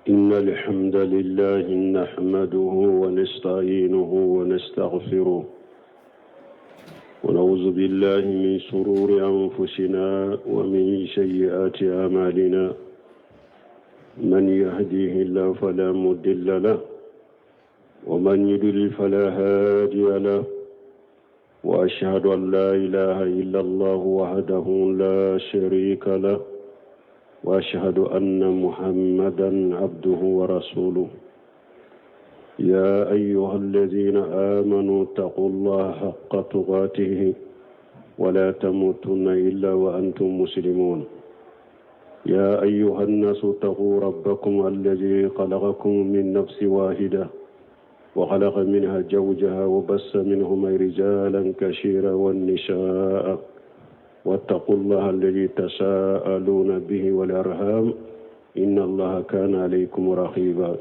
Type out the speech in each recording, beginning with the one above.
إن الحمد لله نحمده ونستعينه ونستغفره ونعوذ بالله من شرور أنفسنا ومن سيئات أعمالنا من يهديه الله فلا مضل له ومن يضلل فلا هادي له وأشهد أن لا إله إلا الله وحده لا شريك له وأشهد أن محمدا عبده ورسوله يا أيها الذين آمنوا اتقوا الله حق تقاته ولا تموتن إلا وأنتم مسلمون يا أيها الناس اتقوا ربكم الذي خلقكم من نفس واحدة وخلق منها جوجها وبس منهما رجالا كثيرا والنساء واتقوا الله الذي تساءلون به والأرham إن الله كان عليكم رقيبا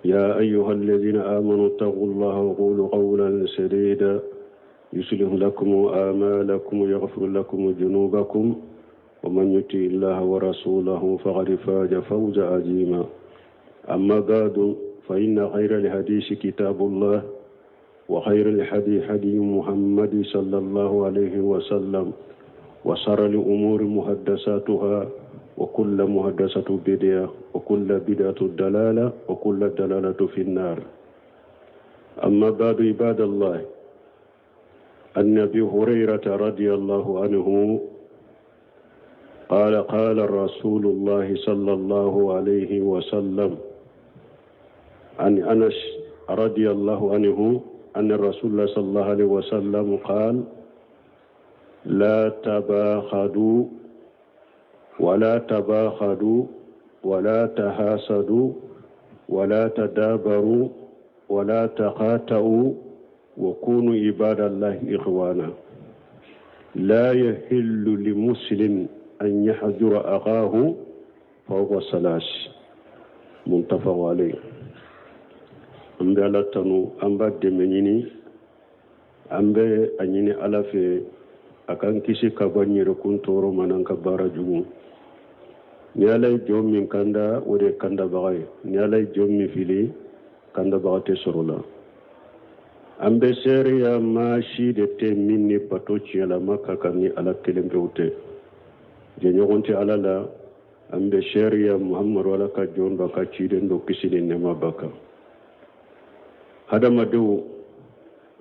يا أيها الذين آمنوا اتقوا الله وقولوا قولا سديدا يصلح لكم آمالكم ويغفر لكم ذنوبكم ومن يطع الله ورسوله فقد فاز فوزا عظيما أما بعد فإن خير الحديث كتاب الله وخير الحديث حديث محمد صلى الله عليه وسلم وشر الأمور محدثاتها وكل محدثة بدعة وكل بدعة دلالة وكل دلالة في النار أما بعد عباد الله عن أبي هريرة رضي الله عنه قال قال رسول الله صلى الله عليه وسلم عن أنس رضي الله عنه أن الرسول صلى الله عليه وسلم قال لا تباخدوا ولا تباخدوا ولا تحاسدوا ولا تدابروا ولا تقاطعوا وكونوا عباد الله إخوانا لا يحل لمسلم أن يحجر أخاه فوق ثلاث متفق عليه an bɛ ala tanu an b'a dɛmɛ ɲini an bɛ a ɲini ala fɛ a k'an kisi ka bɔ yɛrɛkun tɔɔrɔ ma n'an ka baara jugu ni ala ye jɔn min kanda o de ye kandabaga ye ni ala ye jɔn min fili kandabaga tɛ sɔrɔ la an bɛ seereya maa si de tɛ min ni bato tiɲɛlama ka kan ni ala kelen pewu tɛ jɛɲɔgɔn tɛ ala la an bɛ seereya muhamadu ala ka jɔn don a ka ciden don kisi ni nɛɛma b'a kan hadamadenw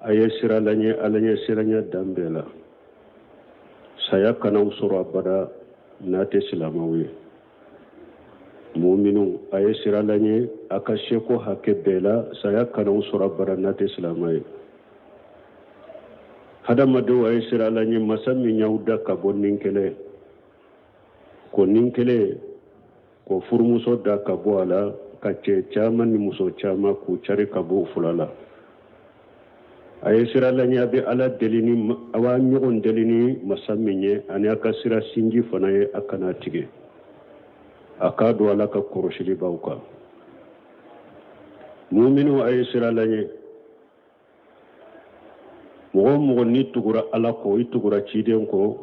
a ye siran ala ɲɛ ala ɲɛ siranya dan bɛɛ la saya kan'aw sɔrɔ abada n'a tɛ silamɛw ye muminu a ye siran ala ɲɛ a ka seko hakɛ bɛɛ la saya kan'aw sɔrɔ abada n'a tɛ silamɛ ye hadamadenw a ye siran ala ɲɛ masa min y'aw da ka bɔ nin kelen ko nin kelen ko furumuso da ka bɔ a la ka cɛ caman ni muso caman k'u cari ka bɔ u fila la a ye siran ala ɲɛ a bɛ ala deli ni a b'a ɲɔgɔn deli ni masa min ye ani a ka sira sinji fana ye a kana tigɛ a k'a dɔn ala ka kɔrɔsili b'aw kan muminu a ye siran ala ɲɛ mɔgɔ o mɔgɔ n'i tugura ala kɔ i tugura ciden kɔ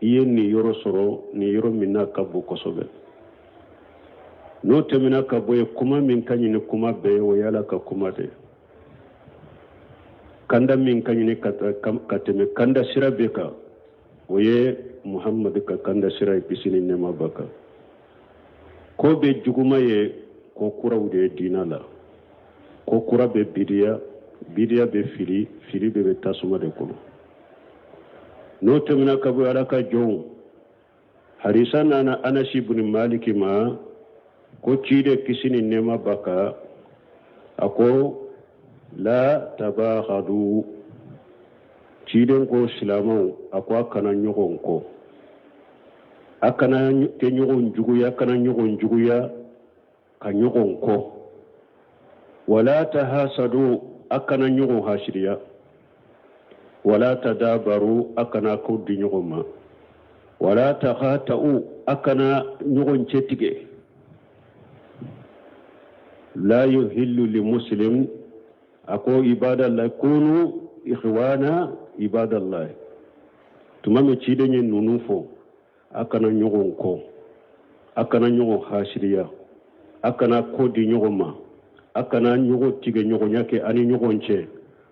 i ye niyɔrɔ sɔrɔ niyɔrɔ min n'a ka bon kosɛbɛ n'o tɛmɛna ka bɔ yen kuma min ka ɲi ni kuma bɛɛ ye o ye ala ka kuma de ye kanda min ka ɲi ka tɛmɛ kanda sira bɛɛ kan o ye muhamadu ka kanda sira ye kisi ni nɛɛma b'a kan ko bɛɛ juguma ye ko kuraw de ye diina la ko kura bɛ bidiya bidiya bɛ fili fili bɛɛ bɛ tasuma de kɔnɔ n'o tɛmɛna ka bɔ ala ka jɔnw hadisa nana anasi buni maliki ma ko ciden kisi ni nɛɛma b'a kan a ko la tabaghadu ciden ko silamɛw a ko a kana ɲɔgɔn kɔn a kana kɛ ɲɔgɔn juguya kana ɲɔgɔn juguya ka ɲɔgɔn kɔn wala tahasadu a kana ɲɔgɔn hasiriya wala tadabaru a kana ko di ɲɔgɔn ma wala takata'u a kana ɲɔgɔn cɛtigɛ la yuhillu li muslim a ko ibadallah kunu ikhwana ibadallah tuma min ciden ye ninnu fɔ a kana ɲɔgɔn kɔn a kana ɲɔgɔn hasiriya A kana ko di ɲɔgɔn ma, a kana ɲɔgɔn tigɛ ɲɔgɔnya kɛ ani ɲɔgɔn cɛ.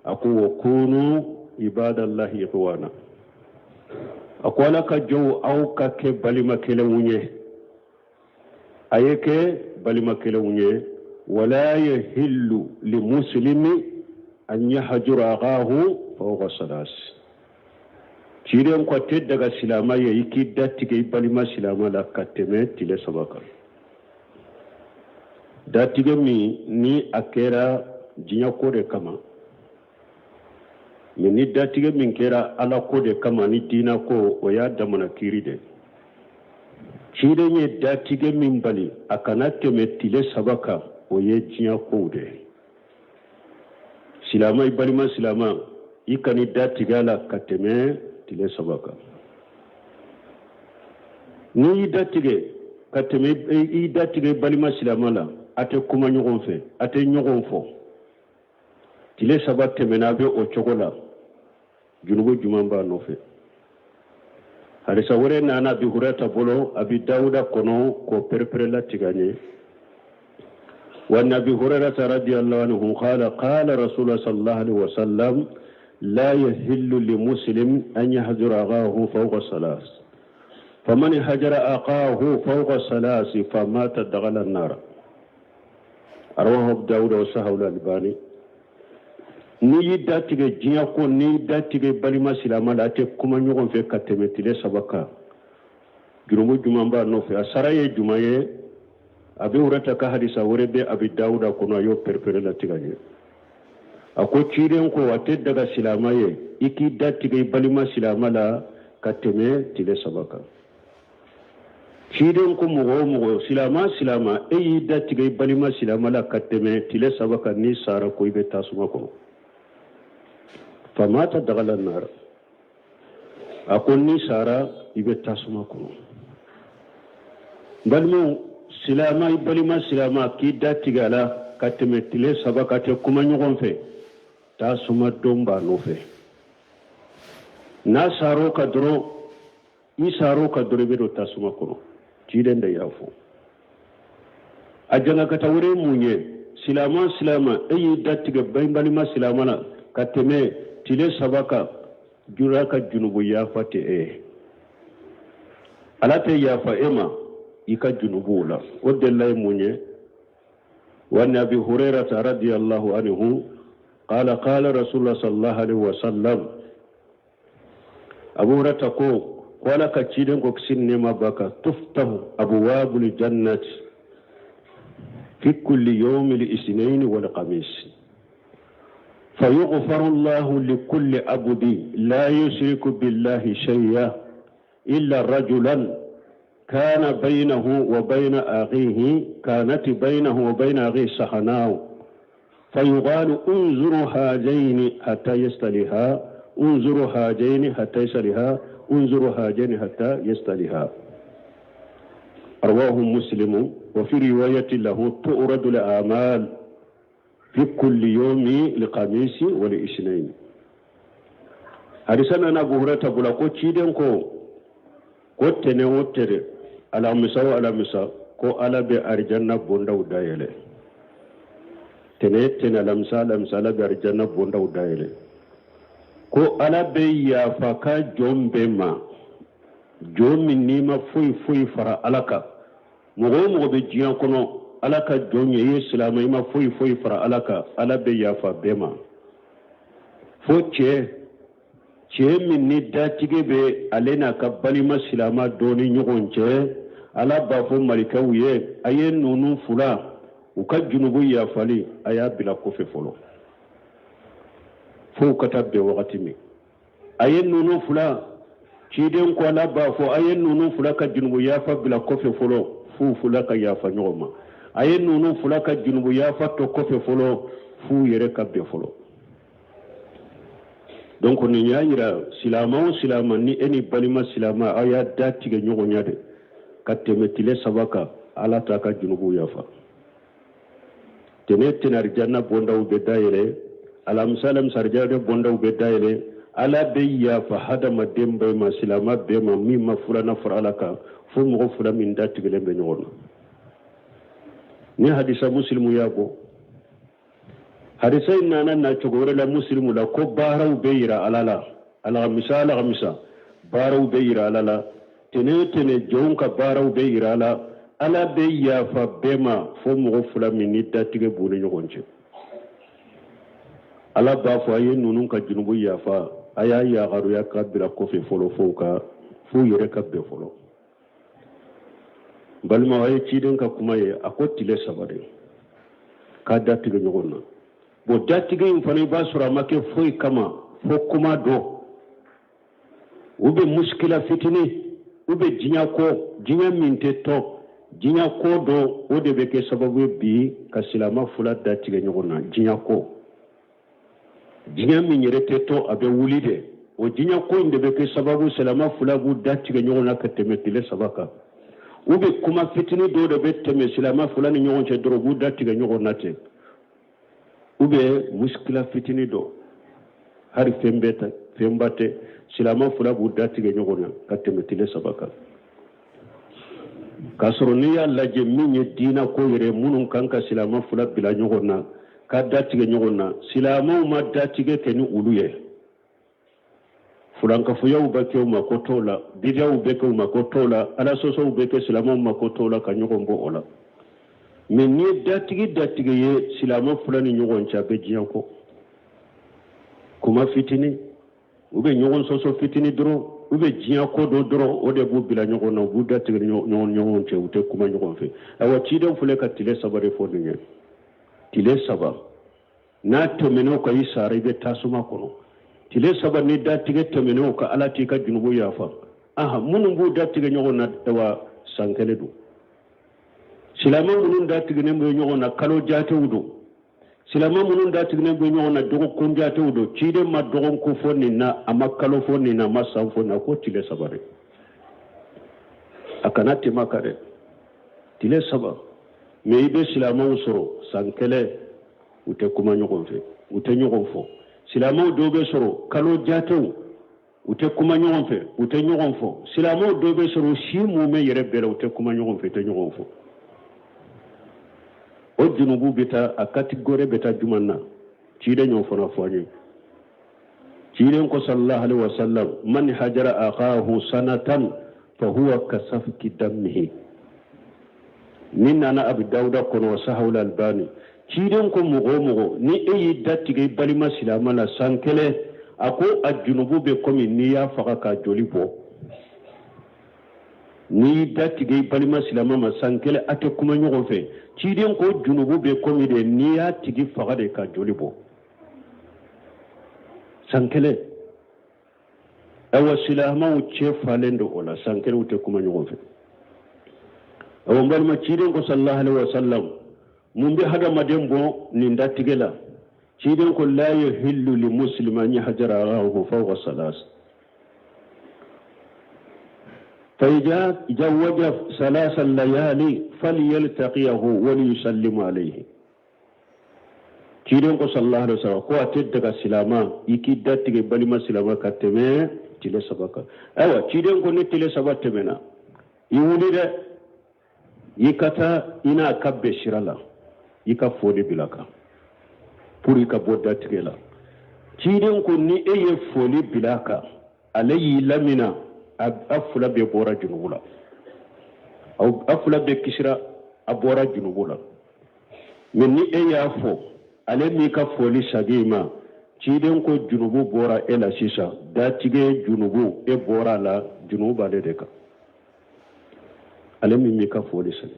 A ko wa kunu ibadallahi ikhwana, a ko Ala ka jɔnw, aw ka kɛ balima kelenw ye, a ye kɛ balima kelenw ye. Wala yahillu li muslimi an yahjura akahu fawqa salas. Ciden ko a tɛ daga silama ye i k'i da tigɛ i balima silama la ka tɛmɛ tile 3 kan. Datigɛ min ni a kɛra diɲɛ ko de kama, mɛ ni datigɛ min kɛra Ala ko de kama ni diina ko, o y'a damana kiiri de. Ciden ye datigɛ min bali a kana tɛmɛ tile 3 kan, o ye diɲɛ kow de ye. Silama, i balima silama, i kan'i da tigɛ a la ka tɛmɛ tile 3 kan. N'i y'i da tigɛ ka tɛmɛ, i da tigɛ i balima silama la, a tɛ kuma ɲɔgɔn fɛ, a tɛ ɲɔgɔn fɔ, tile 3 tɛmɛna, a bɛ o cogo la, junubu juman b'a nɔfɛ. Hadisa wɛrɛ nana Abi Hurata bolo, Abi Dawuda kɔnɔ, k'o perepere latigɛ an ye. Wa Abi Hurairata radiyallahu anhu qala qala Rasulullah sallallahu alaihi wasallam la yahillu li muslim an yahjura akahu fawqa salas, faman hajara akahu fawqa salasi famata dakhala an-nar. Rawahu Abu Dawuda wa sahahu al-Albani. N'i y'i da tigɛ diɲɛ ko, n'i y'i da tigɛ balima silama la, a tɛ kuma ɲɔgɔn fɛ ka tɛmɛ tile 3 kan, jurumu juman b'a nɔfɛ. A sara ye juman ye? Abi Hurata ka hadisa wɛrɛ bɛ Abi Dawuda kɔnɔ, a y'o perepere latigɛ ye. A ko ciden ko a tɛ daga silama ye i k'i da tigɛ i balima silama la ka tɛmɛ tile 3 kan. Ciden ko mɔgɔ o mɔgɔ, silama silama, e y'i da tigɛ i balima silama la ka tɛmɛ tile 3 kan, n'i sara ko i bɛ tasuma kɔnɔ. Famata dagala nara, a ko n'i sara i bɛ tasuma kɔnɔ. Balimaw, silama, i balima silama k'i da tigɛ a la ka tɛmɛ tile 3 ka tɛ kuma ɲɔgɔn fɛ, tasuma don b'a nɔfɛ. N'a sar'o kan dɔrɔn, i sar'o kan dɔrɔn, i bɛ don tasuma kɔnɔ. Ciden de y'a fɔ. A jangakata wɛrɛ ye mun ye? Silama silama, e y'i da tigɛ balima silama la ka tɛmɛ tile 3 kan, jura ka junubu yafa tɛ e ye, Ala tɛ yafa e ma i ka junubuw la. O delila ye mun ye? Wa Abi Hurairata radiyallahu anhu qala qala Rasulullah sallallahu alaihi wasallam. Abu Hurairata ko Ala ka ciden ko, kisi ni nɛɛma b'a kan, tuftahu abwabul jannati fi kulli yawmi al-ithnain wal khamis, fayughfaru Allahu li kulli abdi la yushriku billahi shay'a illa rajulan kana baynahu wa bayna akhihi kanat baynahu wa bayna akhihi sahana'u, fayuqalu unzuru hajaini hatta yastaliha, unzuru hajaini hatta yastaliha, unzuru hajaini hatta yastaliha. Rawahu Muslimu. Wa fi riwayati lahu tu'radu al-a'mal fi kulli yawmi al-khamisi wal ithnain. Hadisa nana Abu Hurairah bolo ko ciden ko tɛnɛ o tɛnɛ, alamisa o alamisa, ko Ala bɛ arijanna bondaw dayɛlɛ. Tɛnɛ tɛnɛ, alamisa alamisa, Ala bɛ arijanna bondaw dayɛlɛ. Ko Ala bɛ yafa ka jɔn bɛɛ ma, jɔn min n'i ma foyi foyi fara Ala kan. Mɔgɔ o mɔgɔ bɛ diɲɛ kɔnɔ, Ala ka jɔn ye, i ye silamɛ, i ma foyi foyi fara Ala kan, Ala bɛ yafa bɛɛ ma, fo cɛ min ni datige bɛ ale n'a ka balima silama dɔ ni ɲɔgɔn cɛ. Ala b'a fɔ malikɛw ye: a ye ninnu fila u ka junubu yafali, a y'a bila kɔfɛ fɔlɔ fo u ka taa bɛn wagati min. A ye ninnu fila, ciden ko Ala b'a fɔ a ye ninnu fila ka junubu yafa bila kɔfɛ fɔlɔ f'u fila ka yafa ɲɔgɔn ma. A ye ninnu fila ka junubu yafa to kɔfɛ fɔlɔ f'u yɛrɛ ka bɛn fɔlɔ. Donc nin y'a yira, silama o silama, ni e ni balima silama aw y'a da tigɛ ɲɔgɔn ɲɛ de ka tɛmɛ tile 3 kan, Ala t'a ka junubu yafa. Tɛnɛ tɛnɛ, arijanna bondaw bɛ dayɛlɛ. Alamisa alamisa, arijanna bondaw bɛ dayɛlɛ. Ala bɛ yafa hadamaden bɛɛ ma, silama bɛɛ ma, min ma filanan fara Ala kan, fo mɔgɔ fila min da tigɛlen bɛ ɲɔgɔn na. Ni hadisa Musilimu y'a bɔ. Hadisa in nana na cogo wɛrɛ la Musilimu la ko baaraw bɛ yira Ala la. Alamisa alamisa baaraw bɛ yira Ala la. Tɛnɛ o tɛnɛ jɔnw ka baaraw bɛ yira Ala. Ala bɛ yafa bɛɛ ma fo mɔgɔ fila min ni datigɛ b'u ni ɲɔgɔn cɛ. Ala b'a fɔ a ye ninnu ka junubu yafa, a y'a yagaruya ka bila kɔfɛ fɔlɔ f'u ka f'u yɛrɛ ka bɛn fɔlɔ. Balimaw, a ye ciden ka kuma ye, a ko tile saba de k'a datigɛ ɲɔgɔn na. Bon, datigɛ in fana, i b'a sɔrɔ a ma kɛ foyi kama fo kuma dɔ u bɛ musikila fitinin u bɛ diɲɛ ko, diɲɛ min tɛ tɔ, diɲɛ ko dɔ, o de bɛ kɛ sababu ye bi ka silama fila datigɛ ɲɔgɔn na. Diɲɛ ko, diɲɛ min yɛrɛ tɛ tɔ, a bɛ wuli de, o diɲɛ ko in de bɛ kɛ sababu silama fila b'u datigɛ ɲɔgɔn na ka tɛmɛ tile saba kan. U bɛ kuma fitinin dɔw de bɛ tɛmɛ silama fila ni ɲɔgɔn cɛ dɔrɔn, u b'u datigɛ ɲɔgɔn na ten. U bɛ musikila fitinin dɔ, hali fɛn bɛɛ tɛ, fɛnba tɛ, silama fila b'u datigɛ ɲɔgɔn na ka tɛmɛ tile saba kan. K'a sɔrɔ n'i y'a lajɛ, min ye diina ko yɛrɛ, minnu kan ka silama fila bila ɲɔgɔn na ka datigɛ ɲɔgɔn na, silamaw ma datigɛ kɛ ni olu ye. Fulankafoyaw bɛ kɛ u ma ko t'o la, bidiyaw bɛ kɛ u ma ko t'o la, ala sɔsɔw bɛ kɛ silamaw ma ko t'o la ka ɲɔgɔn bɔ o la. Mɛ n'i ye datigɛ datigɛ ye silama fila ni ɲɔgɔn cɛ, a bɛ diɲɛ kɔ kuma fitinin, u bɛ ɲɔgɔn sɔsɔ fitinin dɔrɔn, u bɛ diɲɛ ko dɔ dɔrɔn, o de b'u bila ɲɔgɔn na, u b'u datigɛ ɲɔgɔn ɲɔgɔn cɛ, u tɛ kuma ɲɔgɔn fɛ. Ayiwa, ciden filɛ ka tile saba de fɔ nin ye. Tile saba n'a tɛmɛn'o kan, i sara, i bɛ tasuma kɔnɔ. Tile saba ni datigɛ tɛmɛn'o kan, Ala t'i ka junubu yafa. Aha, minnu b'u datigɛ ɲɔgɔn na, ayiwa, san kelen don. Silamɛ minnu datigɛnen bɛ ɲɔgɔn na, kalo jatew don. Silamɛ minnu datigɛnen bɛ ɲɔgɔn na, dɔgɔkun jatew don. Ciden ma dɔgɔkun fɔ nin na, a ma kalo fɔ nin na, a ma san fɔ nin na, ko tile saba de, a kana tɛmɛ a kan dɛ, tile saba. Mɛ i bɛ silamɛw sɔrɔ san kelen, u tɛ kuma ɲɔgɔn fɛ, u tɛ ɲɔgɔn fɔ. Silamɛw dɔw bɛ sɔrɔ kalo jatew, u tɛ kuma ɲɔgɔn fɛ, u tɛ ɲɔgɔn fɔ. Silamɛw dɔw bɛ sɔrɔ si mumɛ yɛrɛ bɛɛ la, u tɛ kuma ɲɔgɔn fɛ, u tɛ ɲɔgɔn fɔ. O junubu bɛ taa, a catégorie bɛ taa jumɛn na? Ciden y'o fana fɔ an ye. Ciden ko sallallahu alaihi wasallam: man hajara akahu sanatan fa huwa kasafki dammihi. Nin nana Abi Dawuda kɔnɔ, wa sahawul Albani. Ciden ko mɔgɔ o mɔgɔ ni e y'i datigɛ i balima silama la san kelen, a ko a junubu bɛ komi n'i y'a faga k'a joli bɔ. N'i y'i datigɛ i balima silama ma san kelen, a tɛ kuma ɲɔgɔn fɛ, ciden ko junubu bɛ komi de n'i y'a tigi faga de ka joli bɔ san kelen. Ayiwa, silamɛw cɛ falen don o la, san kelen u tɛ kuma ɲɔgɔn fɛ. Ayiwa, n balima, ciden ko sallallahu alaihi wa sallam, mun bɛ hadamaden bɔ nin datigɛ la? Ciden ko la yuhillu li muslima an yahjara akahu fawqa salas fa idha jawaza salasa layali falyaltaqiyahu wa liyusallimu alayhi. Ciden ko sallallahu alaihi wasallam ko a tɛ daga silama i k'i datigɛ balima silama ka tɛmɛ tile saba kan. Ayiwa, ciden ko ni tile saba tɛmɛna, i wuli dɛ, i ka taa i n'a ka bɛn sira la, i ka foli bila kan pour i ka bɔ datigɛ la. Ciden ko ni e ye foli bila a kan, ale y'i lamina, a fila bɛɛ bɔra junubu la, a fila bɛɛ kisira, a bɔra junubu la. Mɛ ni e y'a fɔ, ale m'i ka foli sagi i ma, ciden ko junubu bɔra e la sisan, datigɛ junubu, e bɔra a la, junubu b'ale de kan, ale min m'i ka foli sagi.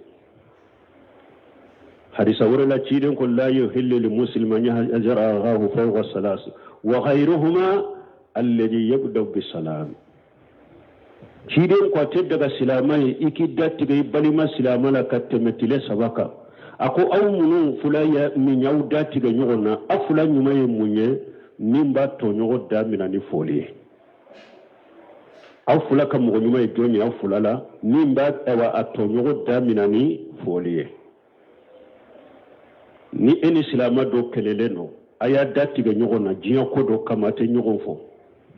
Hadisa wɛrɛ la, ciden ko la yuhillu li muslima an yahjara akahu fawqa salas wa khayruhuma alladhi yabda bisalam. Ciden ko a tɛ daga silama ye i k'i datigɛ i balima silama la ka tɛmɛ tile saba kan. A ko aw minnu fila ya min y'aw datigɛ ɲɔgɔn na, aw fila ɲuman ye mun ye? Min b'a tɔɲɔgɔn da mina ni foli ye. Aw fila ka mɔgɔ ɲuman ye jɔn ye aw fila la? Min b'a, ayiwa, a tɔɲɔgɔn da mina ni foli ye. Ni e ni silama dɔ kɛlɛlen don, a y'a datigɛ ɲɔgɔn na diɲɛ ko dɔ kama, a tɛ ɲɔgɔn fɔ,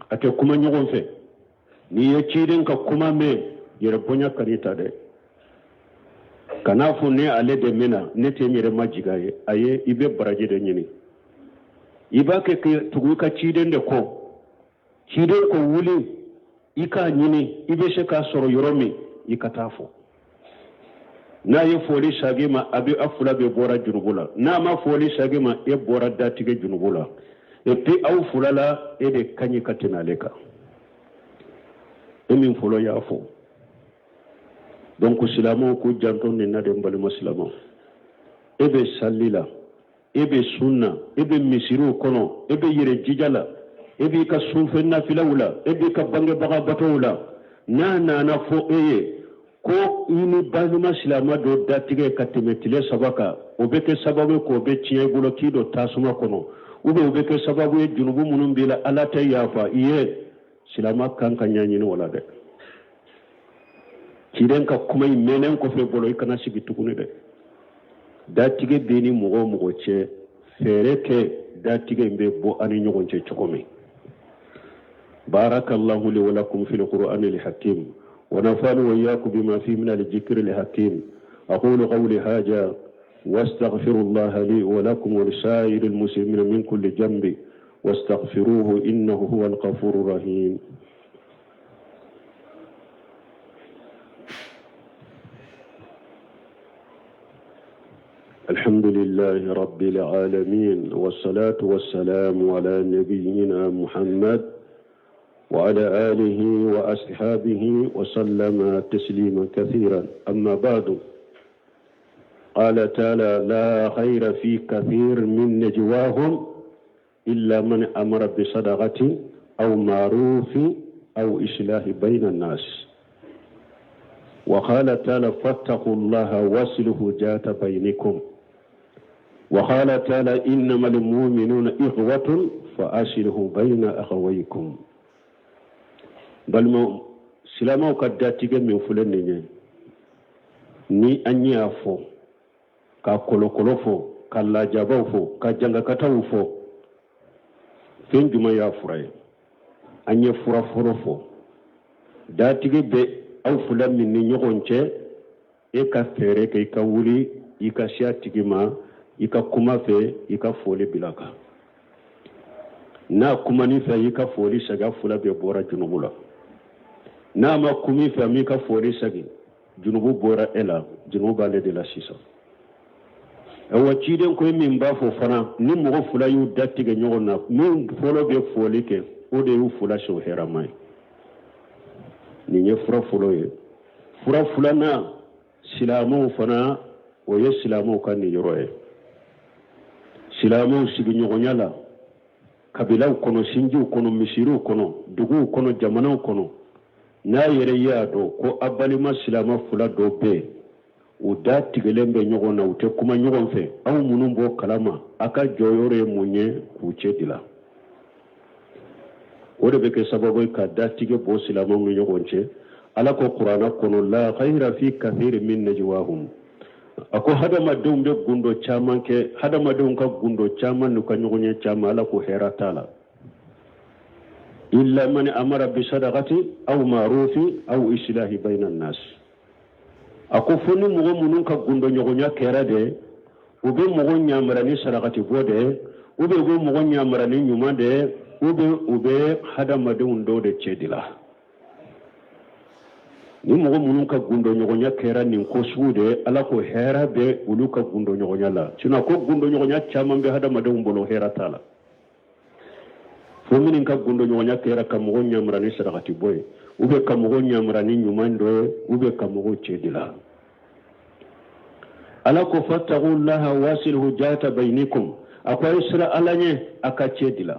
a tɛ kuma ɲɔgɔn fɛ, n'i ye ciden ka kuma mɛn, yɛrɛ bonya kan'i ta dɛ. Kan'a fɔ ne ale de mɛna ne tɛ n yɛrɛ majigin a ye. Ayi, i bɛ baraji de ɲini, i b'a kɛ ka tugu i ka ciden de kɔ. Ciden ko wuli i k'a ɲini, i bɛ se k'a sɔrɔ yɔrɔ min, i ka taa fɔ. N'a ye foli sagi ma, a bɛ a fila bɛɛ bɔra junubu la. N'a ma foli sagi ma, e bɔra datigɛ junubu la. Et puis aw fila la, e de ka ɲi ka tɛmɛ ale kan, e min fɔlɔ y'a fɔ. Donc silamɛw k'u janto nin na de. N balima silamɛw, e bɛ sali la, e bɛ sun na, e bɛ misiriw kɔnɔ, e bɛ yɛrɛ jija la, e b'i ka sunfɛ nafilaw la, e b'i ka bangebaga batow la, n'a nana fɔ e ye ko i ni balima silama dɔ datigɛ ka tɛmɛ tile 3 kan, o bɛ kɛ sababu ye k'o bɛ tiɲɛ i bolo k'i don tasuma kɔnɔ, ou bien o bɛ kɛ sababu ye junubu minnu b'i la, Ala tɛ yafa i ye. Silama kan ka ɲɛɲini o la dɛ. Ciden ka kuma in mɛnnen kɔfɛ bolo, i kana sigi tuguni dɛ. Datigɛ b'i ni mɔgɔ o mɔgɔ cɛ, fɛɛrɛ kɛ datigɛ in bɛ bɔ an ni ɲɔgɔn cɛ cogo min. Barakallahu li wa lakum fil qur'ani al-hakim wa nafa'ani wa iyyakum bima fihi min al-dhikri al-hakim. Aqulu qawli hadha wastaghfirullaha li wa lakum wa lisa'iril muslimina min kulli dhanbi wastaghfiruhu innahu huwal ghafurur rahim. الحمد لله رب العالمين، والصلاة والسلام على نبينا محمد وعلى آله وأصحابه وسلم تسليما كثيرا. أما بعد، قال تعالى: لا خير في كثير من نجواهم إلا من أمر بصدقة أو معروف أو إصلاح بين الناس. وقال تعالى: فاتقوا الله وأصلحوا ذات بينكم. وقال تعالى: إنما المؤمنون إخوة فأصلحوا بين أخويكم. Balima silamɛw, ka datigɛ min filɛ nin ye, ni an y'a fɔ ka kolokolo fɔ, ka lajabaw fɔ, ka jangakataw fɔ, fɛn jumɛn y'a fura ye? An ye fura fɔlɔ fɔ. Datigɛ bɛ aw fila min ni ɲɔgɔn cɛ, e ka fɛɛrɛ kɛ i ka wuli i ka se a tigi ma, i ka kuma fɛ, i ka foli bila kan. N'a kumani fɛ, i ka foli sagi, fila bɛɛ bɔra junubu la. N'a ma kumi fɛ, m'i ka foli sagi, junubu bɔra e la, junubu b'ale de la sisan. Awa, ciden ko min b'a fɔ fana, ni mɔgɔ fila y'u datigɛ ɲɔgɔn na, min fɔlɔ bɛ foli kɛ, o de y'u fila sɔn hɛrɛma ye. Nin ye fura fɔlɔ ye. Fura filanan, silamɛw fana, o ye silamɛw ka niyɔrɔ ye. Silamɛw sigiɲɔgɔnya la, kabilaw kɔnɔ, sinjiw kɔnɔ, misiriw kɔnɔ, duguw kɔnɔ, jamanaw kɔnɔ, n'a yɛrɛ y'a dɔn ko a balima silama fila dɔ bɛ yen, u da tigɛlen bɛ ɲɔgɔn na, u tɛ kuma ɲɔgɔn fɛ, aw minnu b'o kalama, a ka jɔyɔrɔ ye mun ye k'u cɛ dila? O de bɛ kɛ sababu ye ka datigɛ bɔ silamɛw ni ɲɔgɔn cɛ. Ala ko Kuranɛ kɔnɔ: la khayra fi kathiri min najwahum. A ko hadamadenw bɛ gundo caman kɛ, hadamadenw ka gundo caman n'u ka ɲɔgɔnye caman, Ala ko hɛrɛ t'a la, illa man amara bi sadaqati aw ma'rufi aw islahi bayna nas. A ko fo ni mɔgɔ minnu ka gundo ɲɔgɔnya kɛra de, u bɛ mɔgɔ ɲamara ni sarakati bɔ de, u bɛ u bɛ mɔgɔ ɲamara ni ɲuman de, u bɛ u bɛ hadamadenw dɔw de cɛ de la. Ni mɔgɔ minnu ka gundo ɲɔgɔnya kɛra nin ko sugu de, Ala ko hɛrɛ bɛ olu ka gundo ɲɔgɔnya la. Sinon ko gundo ɲɔgɔnya caman bɛ hadamadenw bolo, hɛrɛ t'a la, fo minnu ka gundo ɲɔgɔnya kɛra ka mɔgɔ ɲamara ni sarakati bɔ ye, u bɛ ka mɔgɔ ɲamara ni ɲuman dɔ ye, u bɛ ka mɔgɔw cɛ de la. Ala ko: fattaqullaha waslihu jata bainikum. A ko a ye sira Ala ɲɛ, a ka cɛ di la.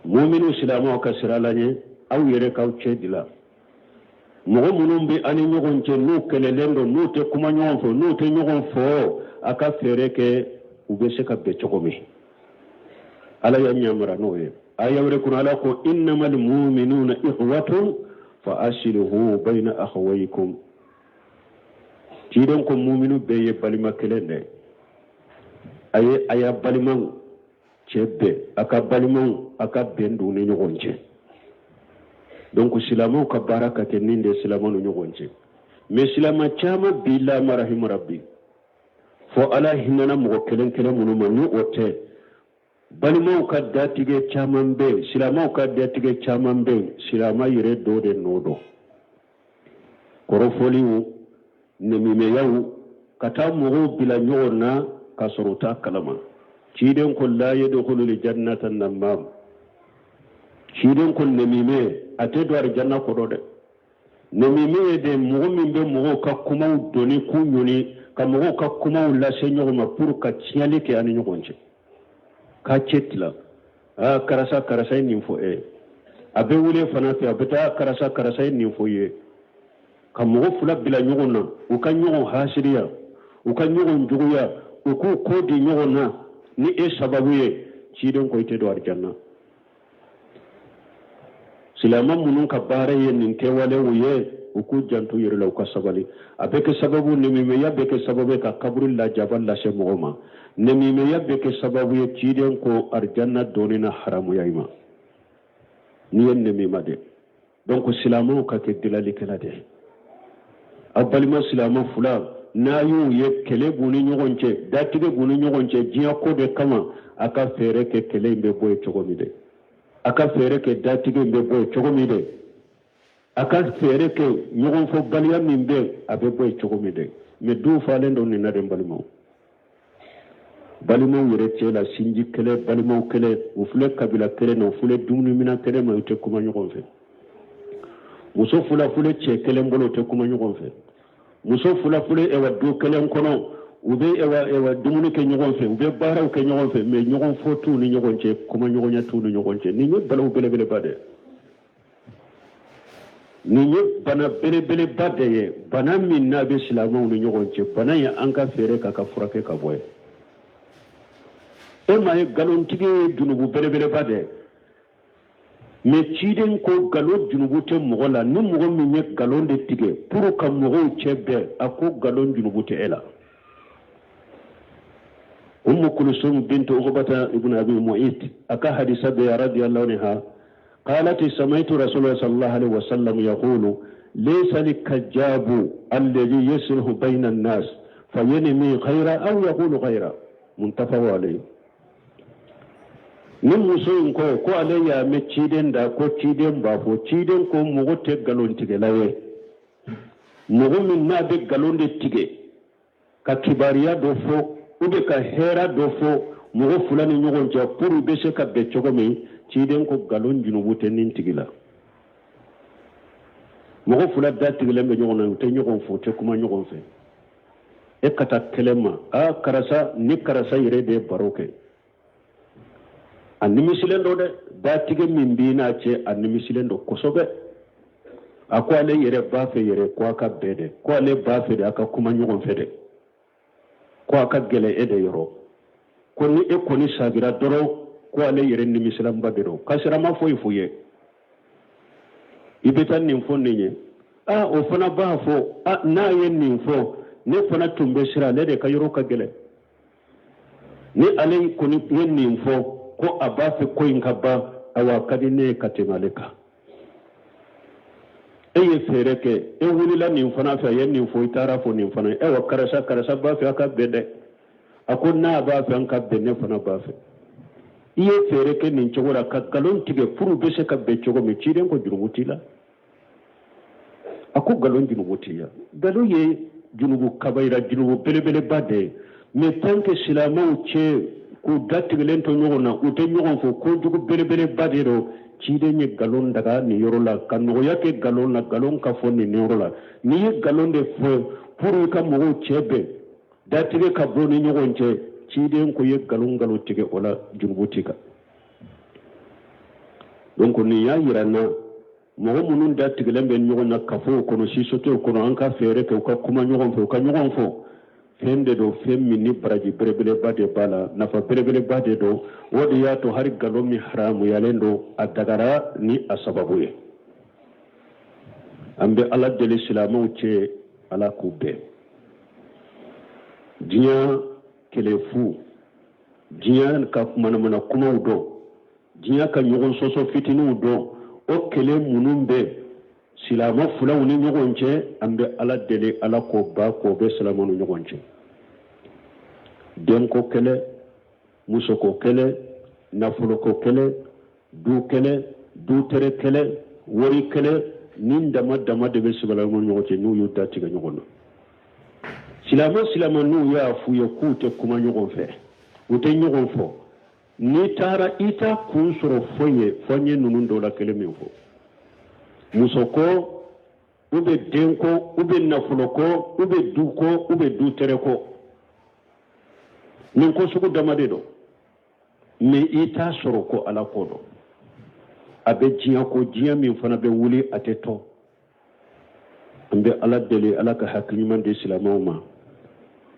Muminu silamɛw ka sira Ala ɲɛ, aw yɛrɛ k'aw cɛ di la. Mɔgɔ minnu bɛ an ni ɲɔgɔn cɛ, n'u kɛlɛlen don, n'u tɛ kuma ɲɔgɔn fɛ, n'u tɛ ɲɔgɔn fɔ, a ka fɛɛrɛ kɛ u bɛ se ka bɛn cogo min. Ala y'a ɲamara n'o ye. Aya wɛrɛ kɔnɔ, Ala ko: innamal mu'minuna ikhwatun fa aslihu bayna akhawaykum. Ciden ko muminu bɛɛ ye balima kelen dɛ. A ye a y'a balimaw cɛ bɛn, a ka balimaw, a ka bɛn don ni ɲɔgɔn cɛ. Donc silamɛw ka baara ka kɛ nin de, silamɛw ni ɲɔgɔn cɛ. Mais silama caman bi illa ma rahima rabbi, fo Ala hinɛna mɔgɔ kelen kelen minnu ma, ni o tɛ, balimaw ka datigɛ caman bɛ yen, silamaw ka datigɛ caman bɛ yen, silama yɛrɛ dɔ de nɔ don. Kɔrɔfɔliw, nɛmimɛyaw, ka taa mɔgɔw bila ɲɔgɔn na k'a sɔrɔ u t'a kalama. Ciden ko la yadkhulul jannata namam, ciden ko nɛmimɛ a tɛ don arijanna kɔnɔ dɛ. Nɛmimɛ ye de mɔgɔ min bɛ mɔgɔw ka kumaw doni k'u ɲɔni, ka mɔgɔw ka kumaw lase ɲɔgɔn ma pour ka tiɲɛli kɛ ani ɲɔgɔn cɛ, k'a cɛ tila. Aa, karisa, karisa ye nin fɔ e. A bɛ wele fana fɛ, a bɛ taa, karisa, karisa ye nin fɔ i ye. Ka mɔgɔ fila bila ɲɔgɔn na, u ka ɲɔgɔn hasiriya, u ka ɲɔgɔn juguya, u k'u kɔ di ɲɔgɔn na ni e sababu ye, ciden ko i tɛ don arijanna. Silamɛ minnu ka baara ye nin kɛwalew ye, u k'u janto yɛrɛ la, u ka sabali. A bɛ kɛ sababu, nɛmimɛya bɛ kɛ sababu ye ka kaburu lajaba lase mɔgɔ ma. Nɛmimɛya bɛ kɛ sababu ye, ciden ko arijanna donni na haramuya i ma n'i ye nɛmima de. Donc silamɛw ka kɛ dilalikɛla de ye. Aw balima silamɛ fila n'a y'u ye kɛlɛ b'u ni ɲɔgɔn cɛ, datigɛ b'u ni ɲɔgɔn cɛ diɲɛ ko de kama, a ka fɛɛrɛ kɛ kɛlɛ in bɛ bɔ yen cogo min dɛ, a ka fɛɛrɛ kɛ datigɛ in bɛ bɔ yen cogo min dɛ, a ka fɛɛrɛ kɛ ɲɔgɔnfɔbaliya min bɛ, a bɛ bɔ yen cogo min dɛ. Mais duw falen don nin na dɛ, n balimaw. Balimaw yɛrɛ cɛ la sinji kɛlɛ, balimaw kɛlɛ, u filɛ kabila kelen na, u filɛ dumunimina kelen ma, u tɛ kuma ɲɔgɔn fɛ. Muso fila filɛ cɛ kelen bolo, u tɛ kuma ɲɔgɔn fɛ. Muso fila filɛ ɛwa du kelen kɔnɔ, u bɛ ɛwa ɛwa dumuni kɛ ɲɔgɔn fɛ, u bɛ baaraw kɛ ɲɔgɔn fɛ, mais ɲɔgɔn fɔ t'u ni ɲɔgɔn cɛ, kuma ɲɔgɔnya t'u ni ɲɔgɔn cɛ. Nin ye balawu belebeleba de, nin ye bana belebeleba de ye, bana min n'a bɛ silamɛw ni ɲɔgɔn cɛ. Bana ye, an ka fɛɛrɛ k'a ka furakɛ ka bɔ yen. E m'a ye, nkalontigɛ ye junubu belebeleba de ye, mais ciden ko nkalon junubu tɛ mɔgɔ la. Ni mɔgɔ min ye nkalon de tigɛ pour ka mɔgɔw cɛ bɛn, a ko nkalon junubu tɛ e la. Umu Kulusum bint Uqbata ibn Abi Mu'it a ka hadisa bɛ radiyallahu anha, qalat samaitu Rasulullah sallallahu alaihi wasallam yaqulu laysa al-kajjabu alladhi yuslihu bayna an-nas fayanmi khayra aw yaqulu khayra, muttafaqun alayhi. Ni muso in ko ko ale y'a mɛn ciden da ko ciden b'a fɔ, ciden ko mɔgɔ tɛ nkalontigɛla ye, mɔgɔ min n'a bɛ nkalon de tigɛ ka kibaruya dɔ fɔ ou bien ka hɛra dɔ fɔ mɔgɔ fila ni ɲɔgɔn cɛ pour u bɛ se ka bɛn cogo min, ciden ko nkalon junubu tɛ nin tigi la. Mɔgɔ fila datigɛlen bɛ ɲɔgɔn na, u tɛ ɲɔgɔn fo, u tɛ kuma ɲɔgɔn fɛ, e ka taa kɛlɛ ma, aa, karisa ni karisa yɛrɛ de ye baro kɛ, a nimisilen don dɛ, datigɛ min b'i n'a cɛ, a nimisilen don kosɛbɛ. A ko ale yɛrɛ b'a fɛ yɛrɛ ko a ka bɛn dɛ, ko ale b'a fɛ de a ka kuma ɲɔgɔn fɛ dɛ, ko a ka gɛlɛn e de yɔrɔ, ko ni e kɔni sagira dɔrɔn, ko ale yɛrɛ nimisilanba de don, k'a sɔrɔ a ma foyi f'u ye. I bɛ taa nin fɔ nin ye, aa, o fana b'a fɔ, a n'a ye nin fɔ, ne fana tun bɛ siran ale de ka yɔrɔ ka gɛlɛn, ni ale kɔni ye nin fɔ ko a b'a fɛ ko in ka ban, awa, a ka di ne ye ka tɛmɛ ale kan. E ye fɛɛrɛ kɛ, e wulila nin fana fɛ, a ye nin fɔ, i taara fɔ nin fana ye, ayiwa, karisa, karisa b'a fɛ a ka bɛn dɛ. A ko n'a b'a fɛ an ka bɛn, ne fana b'a fɛ. I ye fɛɛrɛ kɛ nin cogo la ka nkalon tigɛ pour u bɛ se ka bɛn cogo min, ciden ko jurumu t'i la. A ko nkalon junubu t'i la. Nkalon ye junubu kabayira, junubu belebeleba de ye, mais tant que silamɛw cɛ k'u datigɛlen to ɲɔgɔn na, u tɛ ɲɔgɔn fɔ, kojugu belebeleba de don. Ciden ye nkalon daga nin yɔrɔ la, ka nɔgɔya kɛ nkalon na, nkalon ka fɔ nin yɔrɔ la. N'i ye nkalon de fɔ pour i ka mɔgɔw cɛ bɛn, datigɛ ka bɔ ni ɲɔgɔn cɛ, ciden ko ye nkalon tigɛ o la, junubu t'i kan. Donc nin y'a yira n na, mɔgɔ minnu datigɛlen bɛ ɲɔgɔn na kafow kɔnɔ, sociétéw kɔnɔ, an ka fɛɛrɛ kɛ u ka kuma ɲɔgɔn fɛ, u ka ɲɔgɔn fɔ. Fɛn de don, fɛn min ni baraji belebeleba de b'a la, nafa belebeleba de don. O de y'a to hali nkalon min haramuyalen don, a dagara ni a sababu ye. An bɛ Ala deli, silamɛw cɛ, Ala k'u bɛn. Diɲɛ kɛlɛ fu, diɲɛ ka manamana kumaw dɔn, diɲɛ ka ɲɔgɔn sɔsɔ fitininw dɔn, o kɛlɛ minnu bɛ Silamɛ filaw ni ɲɔgɔn cɛ, an bɛ Ala deli, Ala k'o ban k'o bɛ silamɛw ni ɲɔgɔn cɛ. Denko kɛlɛ, musoko kɛlɛ, nafoloko kɛlɛ, du kɛlɛ, dutere kɛlɛ, wari kɛlɛ, nin dama dama de bɛ silamɛw ni ɲɔgɔn cɛ n'u y'u da tigɛ ɲɔgɔn na. Silamɛ silamɛ n'u y'a f'u ye k'u tɛ kuma ɲɔgɔn fɛ, u tɛ ɲɔgɔn fɔ, n'i taara i t'a kun sɔrɔ foyi ye fo n ye ninnu dɔ la kelen min fɔ. Muso ko, ou bien den ko, ou bien nafolo ko, ou bien du ko, ou bien du tere ko, nin ko sugu dama de don. Mais i t'a sɔrɔ ko Ala ko don. A bɛ diɲɛ ko, diɲɛ min fana bɛ wuli, a tɛ tɔ. An bɛ Ala deli, Ala ka hakili ɲuman di silamɛw ma,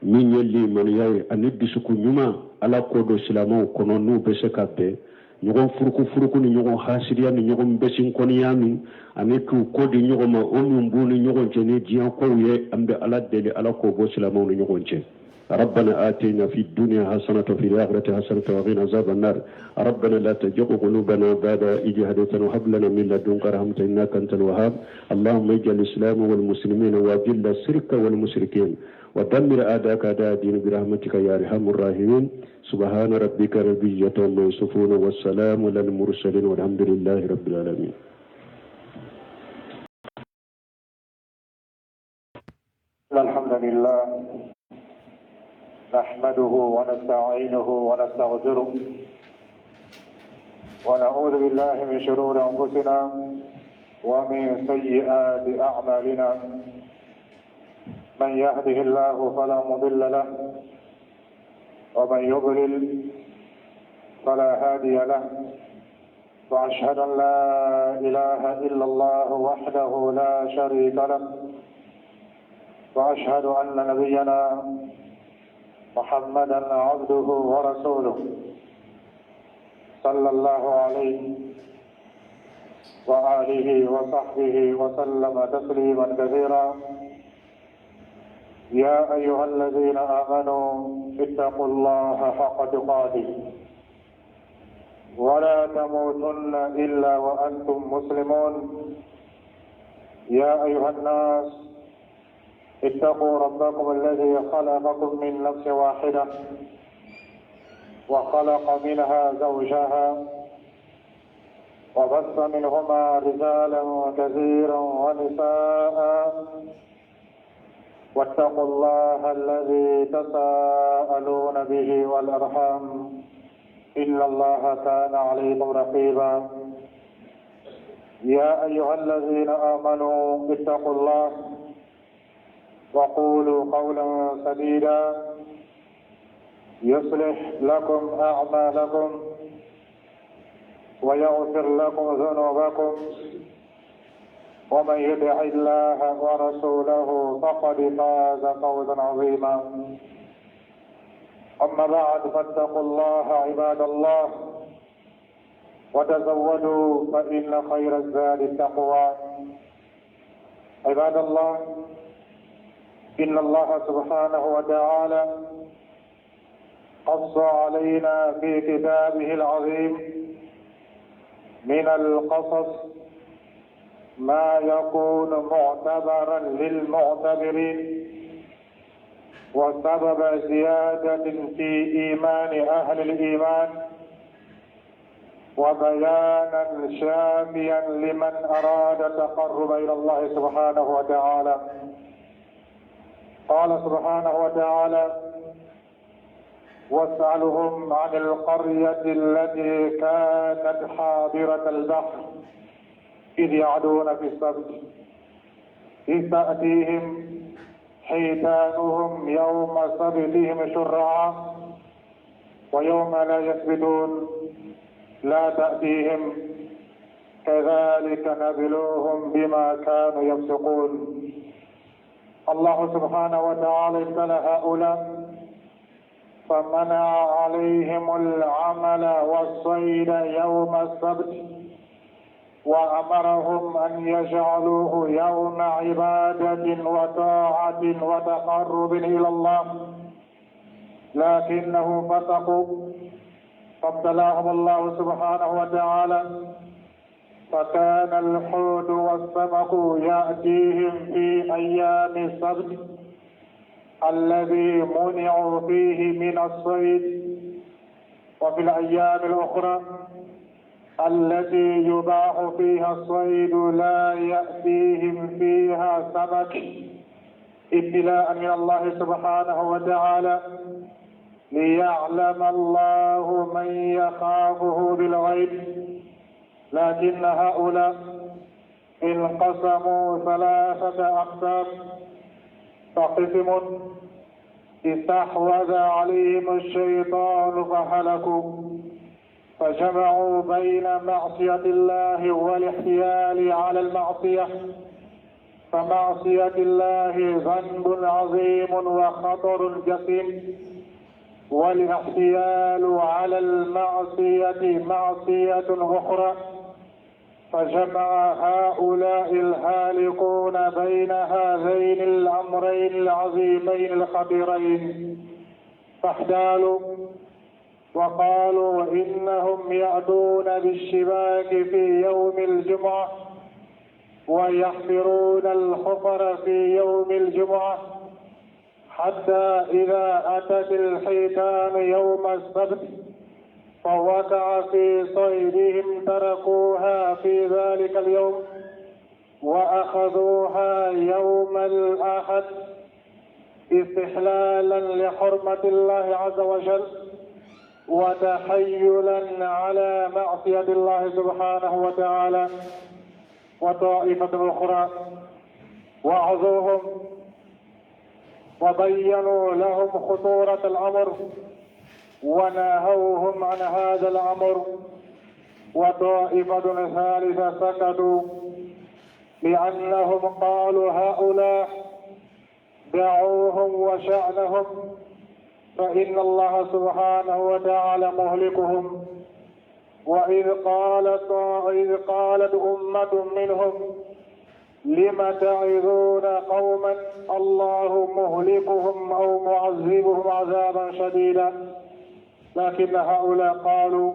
min ye limaniya ye ani dusukun ɲuman, Ala k'o don silamɛw kɔnɔ, n'u bɛ se ka bɛn ɲɔgɔn furuku furuku ni ɲɔgɔn hasiriya ni ɲɔgɔn bɛsinkɔniya min ani k'u kɔ di ɲɔgɔn ma, o min b'u ni ɲɔgɔn cɛ ni diɲɛ kow ye. An bɛ Ala deli, Ala k'o bɔ silamɛw ni ɲɔgɔn cɛ. ربنا آتنا في الدنيا حسنة وفي الآخرة حسنة وقنا عذاب النار. ربنا لا تزغ قلوبنا بعد إذ هديتنا وهب لنا من لدنك رحمة إنك أنت الوهاب. اللهم اجعل الإسلام والمسلمين وأذل الشرك والمشركين ودمر أعداءك أعداء الدين برحمتك يا أرحم الراحمين. سبحان ربك رب العزة عما يصفون والسلام على المرسلين والحمد لله رب العالمين. الحمد لله نحمده ونستعينه ونستغفره ونعوذ بالله من شرور أنفسنا ومن سيئات أعمالنا. من يهده الله فلا مضل له ومن يضلل فلا هادي له، وأشهد أن لا إله إلا الله وحده لا شريك له، وأشهد أن نبينا محمدا عبده ورسوله صلى الله عليه وآله وصحبه وسلم تسليما كثيرا. يا أيها الذين آمنوا اتقوا الله حق تقاته ولا تموتن إلا وأنتم مسلمون. يا أيها الناس اتقوا ربكم الذي خلقكم من نفس واحدة وخلق منها زوجها وبث منهما رجالا كثيرا ونساء، واتقوا الله الذي تساءلون به والأرحام إن الله كان عليكم رقيبا. يا أيها الذين آمنوا اتقوا الله وقولوا قولا سديدا يصلح لكم أعمالكم ويغفر لكم ذنوبكم، ومن يطع الله ورسوله فقد فاز فوزا عظيما. أما بعد، فاتقوا الله عباد الله وتزودوا فإن خير الزاد التقوى. عباد الله، إن الله سبحانه وتعالى قص علينا في كتابه العظيم من القصص ما يكون معتبرا للمعتبرين وسبب زيادة في إيمان أهل الإيمان وبيانا شافيا لمن أراد التقرب إلى الله سبحانه وتعالى. قال سبحانه وتعالى: واسألهم عن القرية التي كانت حاضرة البحر إذ يعدون في السبت إذ تأتيهم حيتانهم يوم سبتهم شرعا ويوم لا يسبتون لا تأتيهم كذلك نبلوهم بما كانوا يفسقون. الله سبحانه وتعالى ابتلى هؤلاء فمنع عليهم العمل والصيد يوم السبت وأمرهم أن يجعلوه يوم عبادة وطاعة وتقرب إلى الله، لكنه فسقوا فابتلاهم الله سبحانه وتعالى فكان الحوت والسمك يأتيهم في أيام السبت الذي منعوا فيه من الصيد، وفي الأيام الأخرى التي يباح فيها الصيد لا يأتيهم فيها سمك، ابتلاء من الله سبحانه وتعالى ليعلم الله من يخافه بالغيب. لكن هؤلاء انقسموا ثلاثة أقسام، فقسم استحوذ عليهم الشيطان فهلكوا، فجمعوا بين معصية الله والاحتيال على المعصية، فمعصية الله ذنب عظيم وخطر جسيم، والاحتيال على المعصية معصية أخرى، فجمع هؤلاء الهالكون بين هذين الأمرين العظيمين الخطيرين، فاحتالوا وقالوا إنهم يأتون بالشباك في يوم الجمعة ويحفرون الحفر في يوم الجمعة، حتى إذا أتت الحيتان يوم السبت فوقع في صيدهم تركوها في ذلك اليوم وأخذوها يوم الأحد استحلالا لحرمة الله عز وجل وتحيلا على معصية الله سبحانه وتعالى. وطائفة أخرى وعظوهم وبينوا لهم خطورة الأمر ونهوهم عن هذا الأمر. وطائفة ثالثة سكتوا لأنهم قالوا هؤلاء دعوهم وشأنهم فإن الله سبحانه وتعالى مهلكهم. وإذ قالت أمة منهم لم تعظون قوما الله مهلكهم أو معذبهم عذابا شديدا، لكن هؤلاء قالوا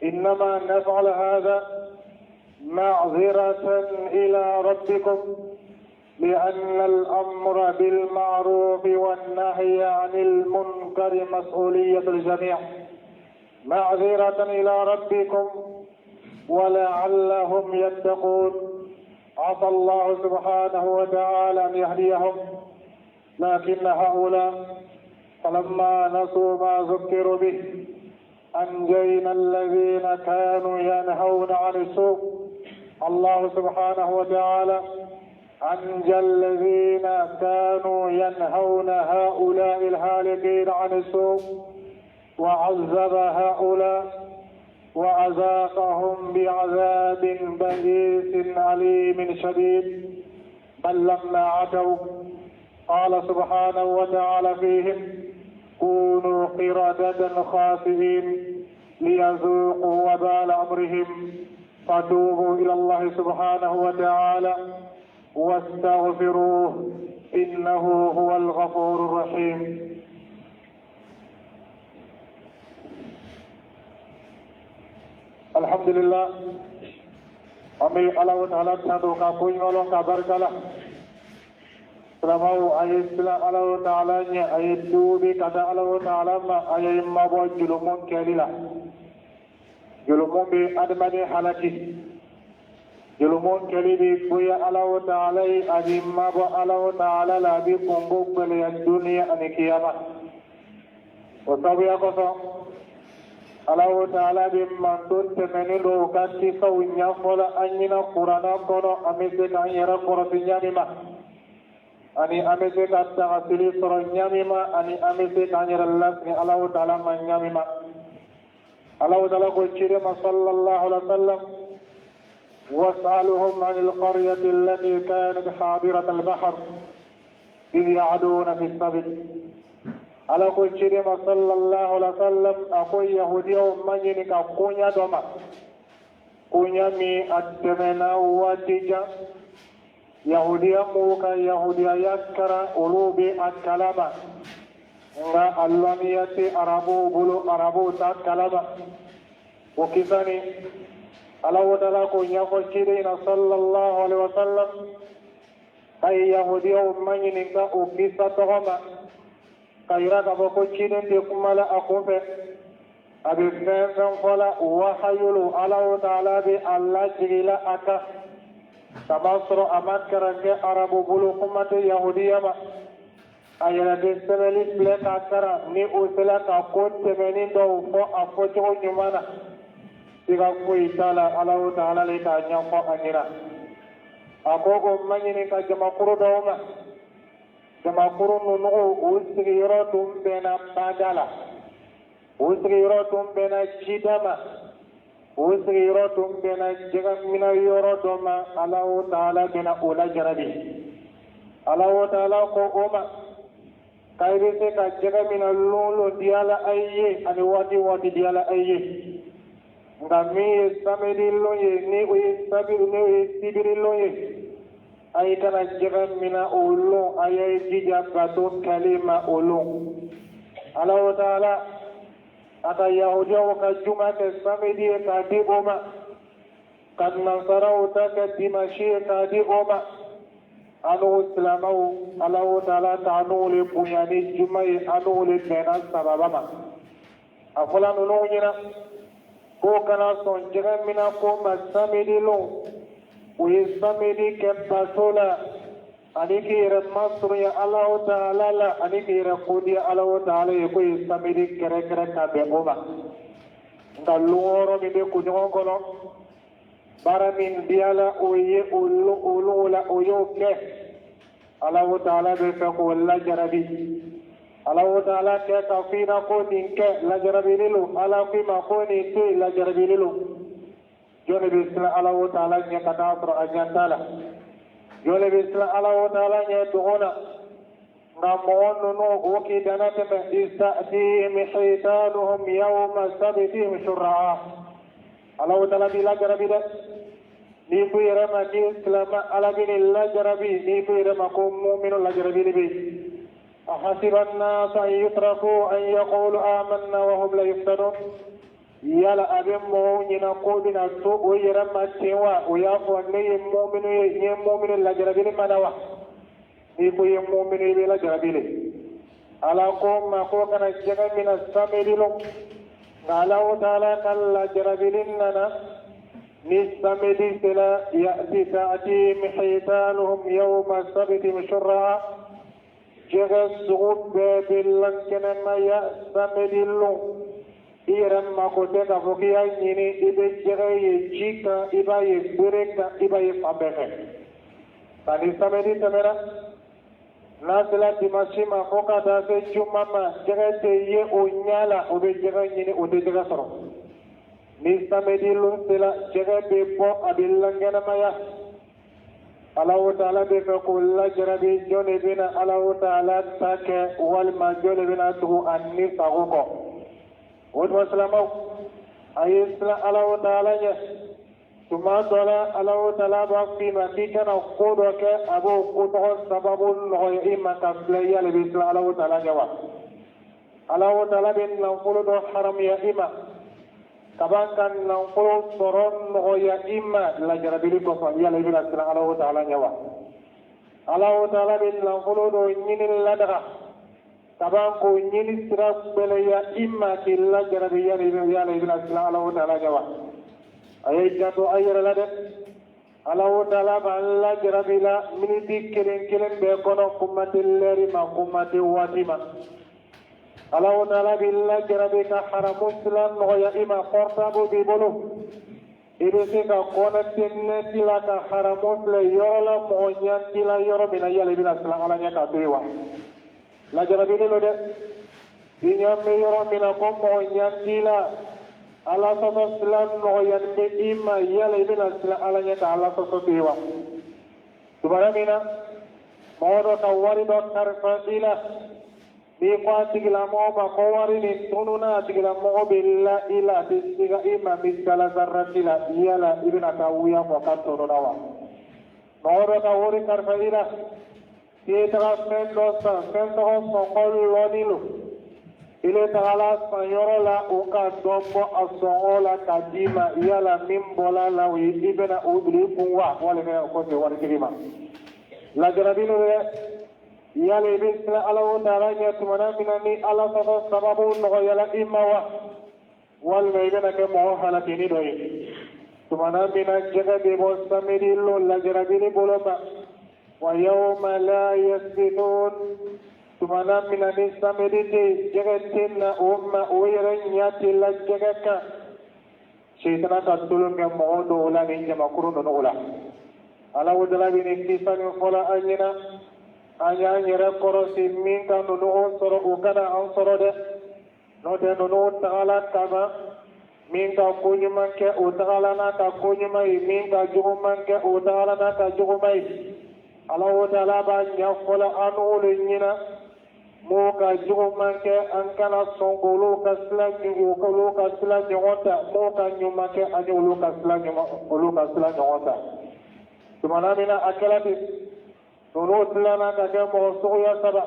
إنما نفعل هذا معذرة إلى ربكم، لأن الأمر بالمعروف والنهي عن المنكر مسؤولية الجميع، معذرة إلى ربكم ولعلهم يتقون. عسى الله سبحانه وتعالى أن يهديهم، لكن هؤلاء فلما نسوا ما ذكروا به أنجينا الذين كانوا ينهون عن السوء. الله سبحانه وتعالى أنجى الذين كانوا ينهون هؤلاء الهالكين عن السوء، وعذب هؤلاء وأذاقهم بعذاب بئيس أليم شديد. بل لما عتوا قال سبحانه وتعالى فيهم كونوا قردة خاسئين ليذوقوا وبال أمرهم، فتوبوا إلى الله سبحانه وتعالى واستغفروه إنه هو الغفور الرحيم. الحمد لله an bɛ Ala taala tanu ka koɲuman ka barika la. Silamɛw, a ye siran Ala taala ɲɛ, a ye tuubi ka taa Ala taala ma, a ye mabɔ julumun kɛli la. Julumun bɛ adamaden halaki. Julumun kɛli bɛ goya Ala taala ye, a bɛ mabɔ Ala taala la, a bɛ kunko gɛlɛya duniya ani kiyama. O sababuya kosɔn Ala taala bɛ manton tɛmɛnen dɔw ka kisaw ɲɛfɔla an ɲɛna kuranɛ kɔnɔ, an bɛ se k'an yɛrɛ kɔrɔsi ɲani ma, ani an bɛ se ka tagasili sɔrɔ ɲami ma, ani an bɛ se k'an yɛrɛ lasigi Ala taala ma ɲami ma. Ala taala ko ciden ma sallallahu alaihi wa sallam واسألهم عن القرية التي كانت حاضرة البحر إذ يعدون في السبت. Ala ko ciden ma sallallahu alaihi wa sallam, a ko yahudiyaw ma ɲini ka koɲa dɔ ma, koɲa min a tɛmɛna waati jan. Yahudiya m'u ka yahudiyaya karan, olu bɛ a kalama, nka a lɔnniya tɛ arabuw bolo, arabuw t'a kalama. O kisa nin Alahu taala k'o ɲɛfɔ ciden na sallallahu alaihi wa sallam k'a ye yahudiyaw maɲininka o kisa tɔgɔ ma k'a yira k'a fɔ ko ciden tɛ kuma la a kun fɛ a bɛ fɛn fɛn fɔ la wahayu lo Alahu taala bɛ a lajigila a kan kamasɔrɔ a ma karan kɛ arabu bolo kuma tɛ yahudiya ma a yɛrɛ bɛ sɛbɛnni filɛ k'a karan ni o sera ka ko tɛmɛnen dɔw fɔ a fɔcogo ɲuman na siga foyi t'a la Alahu taala le k'a ɲɛfɔ a ɲɛna a ko o maɲininka jamakuru dɔw ma jamakuru ninnu u sigiyɔrɔ tun bɛnna bada la u sigiyɔrɔ tun bɛnna jida ma u sigiyɔrɔ tun bɛnna jɛgɛminɛ yɔrɔ dɔ ma Alahu taala bɛna o lajarabi Alahu taala ko o ma k'a bɛ se ka jɛgɛ minɛ lon lon diyala a ye ani waati waati diyala a ye nka min ye samedi lon ye ni o ye sabiri ni o ye sibiri lon ye a ye kana jɛgɛ minɛ o lon a ye jija bato kɛli ma o lon Alahu taala a ka yahudiyaw ka juma kɛ samedi ye k'a di o ma ka nansaraw ta kɛ dimanche ye k'a di o ma an'u silamɛw Alahu taala k'an'u le bonya ni juma ye an'u le bɛnna sababa ma a fɔla ninnu ɲɛna k'o kana sɔn jɛgɛ minɛ ko ma samedi lon u ye samedi kɛ bato la ani k'i yɛrɛ masurunya Alahu taala la ani k'i yɛrɛ kodiya Alahu taala ye k'o ye samedi kɛrɛkɛrɛ ka bɛn o ma nka lon wɔɔrɔ min bɛ kunɲɔgɔn kɔnɔ baara min diyala o ye o lon la o y'o kɛ Alahu taala bɛ fɛ k'o lajarabi Alahu taala kɛ k'a f'i ɲɛna ko nin kɛ lajarabili lo Ala k'i ma ko nin to yen lajarabili lo jɔn de bɛ siran Alahu taala ɲɛ ka taa sɔrɔ a ɲɛ t'a la jɔn de bɛ siran Alahu taala ɲɛ dogo na nka mɔgɔ ninnu o k'i dana tɛmɛ iz ta'tihim hitanuhum yawma sabtihim shur'a Alahu taala b'i lajarabi dɛ n'i ko i yɛrɛ ma k'i silamɛ Ala bɛ n'i lajarabi n'i ko i yɛrɛ ma ko muminu lajarabili bɛ yen ahasiba an-nasu an yutraku an yaqulu amanna wa hum la yuftanun yala a bɛ mɔgɔw ɲɛna k'o bɛna to o yɛrɛ ma ten wa o y'a fɔ ne ye muminu ye n ye muminu lajarabili ma na wa n'i ko i ye muminu i bɛ lajarabi le Ala ko ma ko kana jɛgɛ minɛ samedi lon nka Alahu taala ka lajarabili nana ni samedi sera ya'ti ta'tihim hitanuhum yawma sabtihim shur'a jɛgɛ sugu bɛɛ bɛ lankɛnɛmaya samedi lon i yɛrɛ mako tɛ k'a fɔ k'i y'a ɲini i bɛ jɛgɛ ye ji kan i b'a ye bere kan i b'a ye fan bɛɛ fɛ nka ni samedi tɛmɛna n'a sera dimanche ma fo ka taa se juma ma jɛgɛ tɛ ye o ɲɛ la o bɛ jɛgɛ ɲini o tɛ jɛgɛ sɔrɔ ni samedi lon sera jɛgɛ bɛ bɔ a bɛ lankɛnɛmaya Alahu taala bɛ fɛ k'o lajarabi jɔn de bɛna Alahu taala ta kɛ walima jɔn de bɛna tugu a ni sago kɔ o tuma silamɛw a ye siran Alahu taala ɲɛ tuma dɔ la Alahu taala b'a f'i ma k'i kana ko dɔ kɛ a b'o ko tɔgɔ sababu nɔgɔya i ma ka filɛ yala i bɛ siran Alahu taala ɲɛ wa Alahu taala bɛ nafolo dɔ haramuya i ma ka ban ka nafolo sɔrɔ nɔgɔya i ma lajarabili kosɔn yala i bɛna siran Alahu taala ɲɛ wa Alahu taala bɛ nafolo dɔ ɲini ladaga ka ban k'o ɲini sira gbɛlɛya i ma k'i lajarabi yala i bɛna siran Alahu taala ɲɛ wa a ye janto a yɛrɛ la dɛ Alahu taala b'an lajarabi la miniti kelen kelen bɛɛ kɔnɔ kuma tɛ lɛri ma kuma tɛ waati ma Alahu taala b'i lajarabi ka haramu sira nɔgɔya i ma portable b'i bolo i bɛ se ka connecté net la ka haramu filɛ yɔrɔ la mɔgɔ ɲɛ t'i la yɔrɔ min na yala i bɛna siran Ala ɲɛ k'a to yen wa lajarabili lo dɛ i ɲɛ bɛ yɔrɔ min na ko mɔgɔ ɲɛ t'i la Ala sɔsɔ sira nɔgɔyalen bɛ i ma yala i bɛna siran Ala ɲɛ ka Ala sɔsɔ to yen wa tuma min na mɔgɔ dɔ ka wari dɔ kalifa i la n'i ko a tigilamɔgɔ ma ko wari nin tununna a tigilamɔgɔ bɛ la i la a tɛ siga i ma misikala zarati la yala i bɛna taa wuya fɔ k'a tununna wa mɔgɔ dɔ ka wari kalifa i la k'i ye taga fɛn dɔ san fɛn tɔgɔ sɔngɔ lɔnni lo Ile tagala sanyɔrɔ la, o ka dɔ bɔ a sɔngɔ la k'a d'i ma. Yala min bɔla la, o ye i bɛna o bila i kun wa, walima o kɔfɛ waritigi ma lajarabi n'o dɛ? Yala i bɛ siran Ala o taala ɲɛ tumana min na ni Ala sɔsɔ sababu nɔgɔyala i ma wa, walima i bɛna kɛ mɔgɔ halakini dɔ ye tumana min na jɛgɛ bɛ bɔ samedi lon lajarabili bolo ma? Wa yawma la yasbitun, tumana min na ni samedi tɛ yen, jɛgɛ tɛ na o ma, o yɛrɛ ɲɛ tɛ la jɛgɛ kan. Sitana ka tulon kɛ mɔgɔ dɔw la ni jamakuru ninnu la. Ala wudala bɛ nin kisa nin fɔla an ɲɛna, an y'an yɛrɛ kɔrɔsi min ka ninnu sɔrɔ, u kana an sɔrɔ dɛ. N'o tɛ, ninnu tagala kama, min ka ko ɲuman kɛ, o tagala n'a ka ko ɲuman ye, min ka juguman kɛ, o tagala n'a ka juguman ye. Ala taala b'a ɲɛfɔla an n'olu ɲɛna. M'o ka juguman kɛ, an kana sɔn k'olu ka sira, olu ka sira ɲɔgɔn ta. M'o ka ɲuman kɛ, an ye olu ka sira ɲuman, olu ka sira ɲɔgɔn ta. Tumana min na a kɛra ten, ninnu tilala ka kɛ mɔgɔ suguya saba.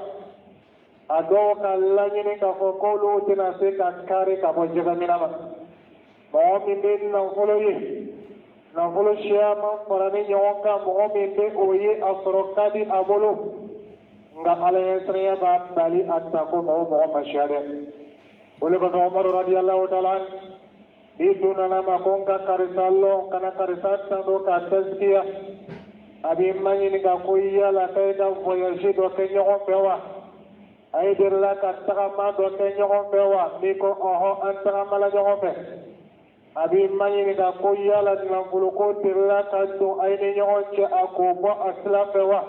A dɔw ka laɲini k'a fɔ k'olu tɛna se ka kari ka bɔ jɛgɛminɛ ma. Mɔgɔ min bɛ nafolo ye, nafolo siyaman fara ni ɲɔgɔn kan, mɔgɔ min bɛ o ye, a sɔrɔ ka di a bolo, nka Ala ɲɛsiranya b'a bali a ta ko mɔgɔ mɔgɔ ma siya dɛ. O le kosɔn Umaru radiyallahu taala ni dun nana ma ko n ka karisa lɔn, kana karisa tando k'a tɛsikiya, a b'i maɲininka ko yala k'e ka voyage dɔ kɛ ɲɔgɔn fɛ wa, a ye delila ka tagama dɔ kɛ ɲɔgɔn fɛ wa? N'i ko ɔhɔn, an tagamala ɲɔgɔn fɛ, a b'i maɲininka ko yala nafoloko delila ka don a ni ɲɔgɔn cɛ, a k'o bɔ a sira fɛ wa?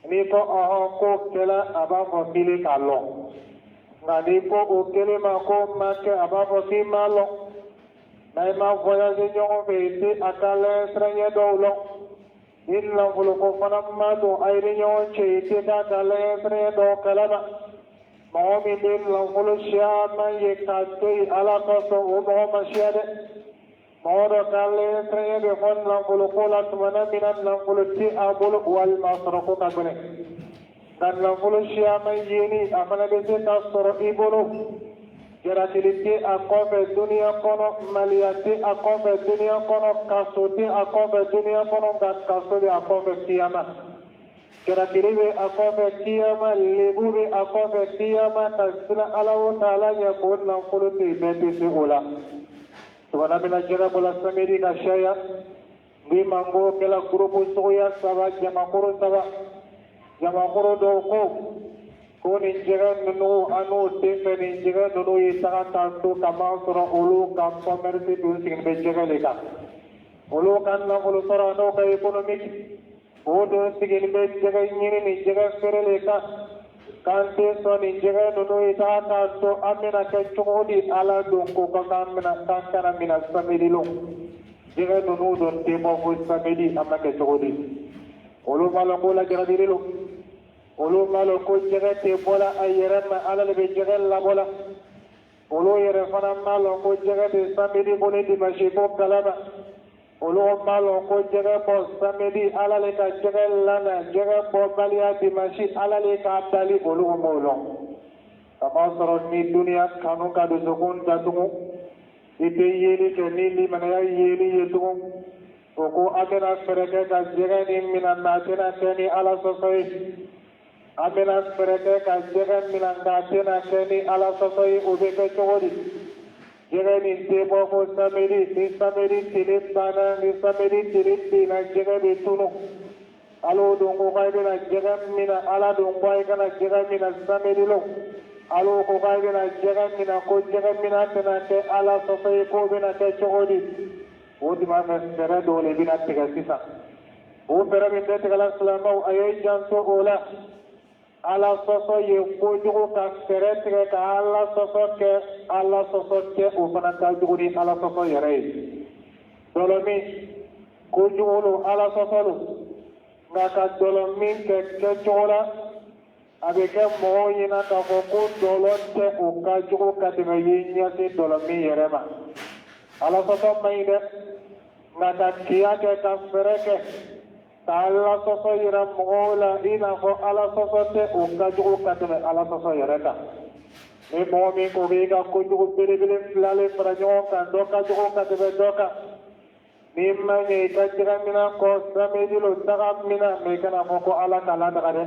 N'i ko ɔhɔn, k'o kɛla, a b'a fɔ k'i k'a lɔn. Nka n'i ko o kelen ma ko ma kɛ, a b'a fɔ k'i m'a lɔn. N'a ma voyage ɲɔgɔn fɛ, i tɛ a ka lɛnsirɛɲɛ dɔw lɔn. Ni nafoloko fana ma don a ni ɲɔgɔn cɛ, i tɛ k'a ka lɛnsirɛɲɛ dɔw kalama. Mɔgɔ min bɛ nafolo siyaman ye k'a to yen Ala kosɔn, o mɔgɔ ma siya dɛ. Mɔgɔ dɔ ka lɛnsirɛɲɛ bɛ fɔ nafoloko la tumana min na nafolo tɛ a bolo, walima sɔrɔ ko ka gɛlɛn. Nka nafolo siyaman yeli, a fana bɛ se ka sɔrɔ i bolo, jarakili tɛ a kɔfɛ duniya kɔnɔ, maliya tɛ a kɔfɛ duniya kɔnɔ, kaso tɛ a kɔfɛ duniya kɔnɔ, nka kaso bɛ a kɔfɛ kiyama, jarakili bɛ a kɔfɛ kiyama, lebu bɛ a kɔfɛ kiyama. Ka siran Ala o taala ɲɛ k'o nafolo to yen, bɛɛ tɛ se o la. Tumana min na jɛgɛ bɔla samedi ka caya, ni manko kɛla gurupu suguya saba, jamakuru saba. Jamakuru dɔw ko ko nin jɛgɛ ninnu, an n'o tɛ fɛ. Nin jɛgɛ ninnu ye taga k'an to, ka sɔrɔ olu ka commerce dun sigilen bɛ jɛgɛ de kan, olu ka nafolo sɔrɔ n'o ka économique o dun sigilen bɛ jɛgɛ ɲini ni jɛgɛ feere de kan, k'an tɛ sɔn nin jɛgɛ ninnu ye taga k'an to. An bɛna kɛ cogo di? Ala don ko ko k'an bɛna k'an kana minɛ samedi lon, jɛgɛ ninnu dun tɛ bɔ fo samedi, an b'a kɛ cogo di? Olu b'a lɔn ko lajarabili lo. Olu b'a lɔn ko jɛgɛ tɛ bɔla a yɛrɛ ma, Ala de bɛ jɛgɛ labɔ la. Olu yɛrɛ fana b'a lɔn ko jɛgɛ tɛ samedi ko ni dimanche ko kalama. Olu b'a lɔn ko jɛgɛ bɔ samedi, Ala le ka jɛgɛ lana, jɛgɛ bɔbaliya dimanche, Ala le k'a bali. Olu b'o lɔn. K'a sɔrɔ ni duniya kanu ka dusukun datugu, i tɛ yeli kɛ ni limanaya yeli ye tugun. O ko an bɛna fɛɛrɛ kɛ ka jɛgɛ nin minɛ, nka a tɛna kɛ ni Ala sɔsɔ ye. An bɛna fɛɛrɛ kɛ ka jɛgɛ minɛ, nka a tɛna kɛ ni Ala sɔsɔ ye. O bɛ kɛ cogo di? Jɛgɛ nin tɛ bɔ ko samedi. Ni samedi tile banna, ni samedi tile binna, jɛgɛ bɛ tunu. Ala don ko k'a bɛna jɛgɛ minɛ, Ala don ko a kana jɛgɛ minɛ samedi lon. Ala ko k'a bɛna jɛgɛ minɛ, ko jɛgɛ minɛ tɛna kɛ Ala sɔsɔ ye, k'o bɛna kɛ cogo di? O tuma fɛ, fɛɛrɛ dɔw de bɛna tigɛ sisan. O fɛɛrɛ min bɛ tigɛla, silamɛw, a ye janto o la. Ala sɔsɔ ye kojugu ka fɛɛrɛ tigɛ ka Ala sɔsɔ kɛ, Ala sɔsɔ tɛ, o fana ka jugu ni Ala sɔsɔ yɛrɛ ye. Dɔlɔ min kojugu lo, Ala sɔsɔ lo, nka ka dɔlɔ min kɛ kɛcogo la, a bɛ kɛ mɔgɔw ɲɛna k'a fɔ ko dɔlɔ tɛ, o ka jugu ka tɛmɛ ye ɲɛsin dɔlɔ min yɛrɛ ma. Ala sɔsɔ man ɲi dɛ, nka ka kiya kɛ ka fɛɛrɛ kɛ ka Ala sɔsɔ yira mɔgɔw la i n'a fɔ Ala sɔsɔ tɛ, o ka jugu ka tɛmɛ Ala sɔsɔ yɛrɛ kan. Ni mɔgɔ min ko k'i ka kojugu belebele fila le fara ɲɔgɔn kan, dɔ ka jugu ka tɛmɛ dɔ kan, n'i ma ɲɛ i ka jɛgɛ minɛ kɔ samedi lo, taga minɛ, mɛ i kana fɔ ko Ala k'a ladaga dɛ.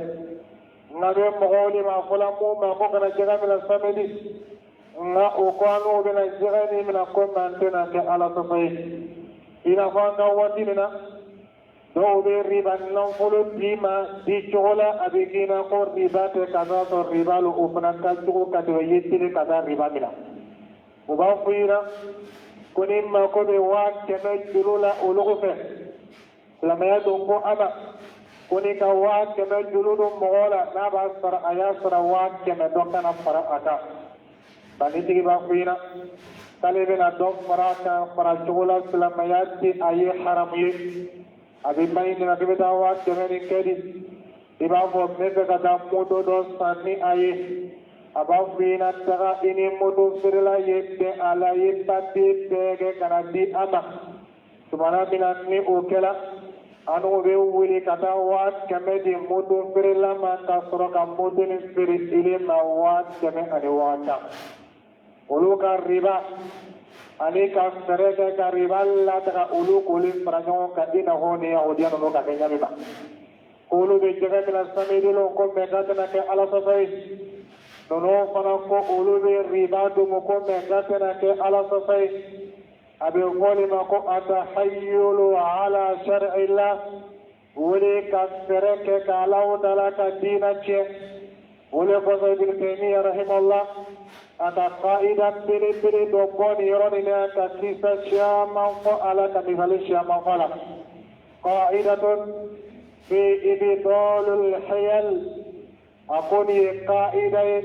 Nka bɛ mɔgɔw de ma fɔla mun ma ko kana jɛgɛ minɛ samedi, nka o ko an n'o bɛna jɛgɛ min minɛ ko mɛ an tɛna kɛ Ala sɔsɔ ye. I n'a fɔ an ka waati min na, dɔw bɛ riba nafolo d'i ma di cogo la, a bɛ k'i na ko riba tɛ, ka taa sɔrɔ riba lo. O fana ka jugu ka tɛmɛ ye teli ka taa riba minɛ. U b'a fɔ i ɲɛna ko ni mako bɛ 100 000 juru la olu fɛ, silamɛya don ko a ma ko n'i ka 100 000 juru don mɔgɔ la, n'a b'a sara, a y'a sara 100 000, dɔ kana fara a kan. Bannitigi b'a fɔ i ɲɛna k'ale bɛna dɔ fara a kan fara cogo la silamɛya tɛ a ye haramu ye. A bɛ ma ɲininka k'i bɛ taa 100 000 nin kɛ di? I b'a fɔ n bɛ fɛ ka taa moto dɔ san ni a ye. A b'a fɔ i ɲɛna taga i ni moto feerela ye bɛn a la, i ye papiye bɛɛ kɛ ka na di a ma. Tumana min na ni o kɛla, an n'o bɛ wuli ka taa 100 000 di moto feerela ma, ka sɔrɔ ka moto nin feere ile ma 110 000. Olu ka riba ani ka fɛɛrɛ kɛ ka riba lataga, olu k'olu fara ɲɔgɔn kan, i n'a fɔ ni yahudiya ninnu ka kɛ ɲami ma, k'olu bɛ jɛgɛ minɛ samedi lon ko mɛ k'a tɛna kɛ Ala sɔsɔ ye. Ninnu fana ko olu bɛ riba domo ko mɛ k'a tɛna kɛ Ala sɔsɔ ye. A bɛ fɔ de ma ko atahayyulu ala shar'illah, o de ka fɛɛrɛ kɛ ka Alahu taala ka diina tiɲɛ. O de kosɔn Ibn Taymiya rahimahullah a ka qaida belebele dɔ bɔ nin yɔrɔ nin na, ka kisa caman fɔ a la, ka misali caman fɔ a la. Qaidatun fi ibdalul hiyal, a ko nin ye qaida ye,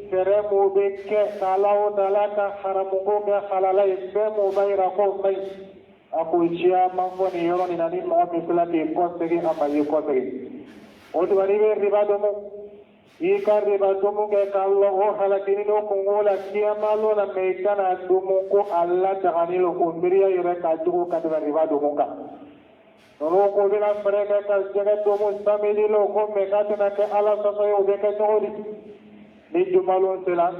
fɛɛrɛ mun bɛ kɛ ka Alahu taala ka haramuko kɛ halala ye, fɛn mun b'a yira k'o man ɲi. A ko caman fɔ nin yɔrɔ nin na, ni mɔgɔ min sera k'i kɔsegin a ma, y'i kɔsegin. O tuma n'i bɛ riba domo, i ka riba domo kɛ k'a lɔ o halakini n'o kungo la kiyama lon na, mɛ i kana domo ko a ladagani lo. O miiriya yɛrɛ ka jugu ka tɛmɛ riba domo kan. Ninnu ko bɛna fɛɛrɛ kɛ ka jɛgɛ domo samedi lo ko mɛ k'a tɛna kɛ Ala sɔsɔ ye. O bɛ kɛ cogo di? Ni jumalon sera,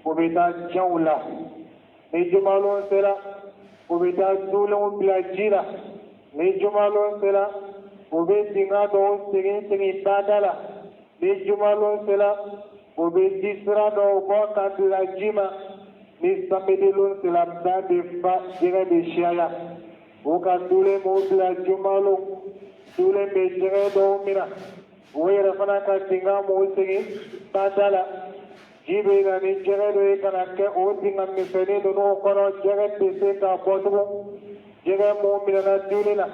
o bɛ taa janw la. Ni jumalon sera, o bɛ taa dulenw bila ji la. Ni jumalon sera, o bɛ dingɛ dɔw segin segin bada la. Ni jumalon sera, o bɛ ji sira dɔw bɔ ka bila ji ma. Ni samedi lon sera, ba bɛ fa, jɛgɛ bɛ siyaya. O ka dulen m'o bila jumalon, dulen bɛ jɛgɛ dɔw minɛ. O yɛrɛ fana ka dingɛ m'o segin bada la, ji bɛ na ni jɛgɛ dɔ ye ka na kɛ o dingɛ misɛnnin ninnu kɔnɔ. Jɛgɛ tɛ se ka bɔ tugun. Jɛgɛ mun minɛna dulen na,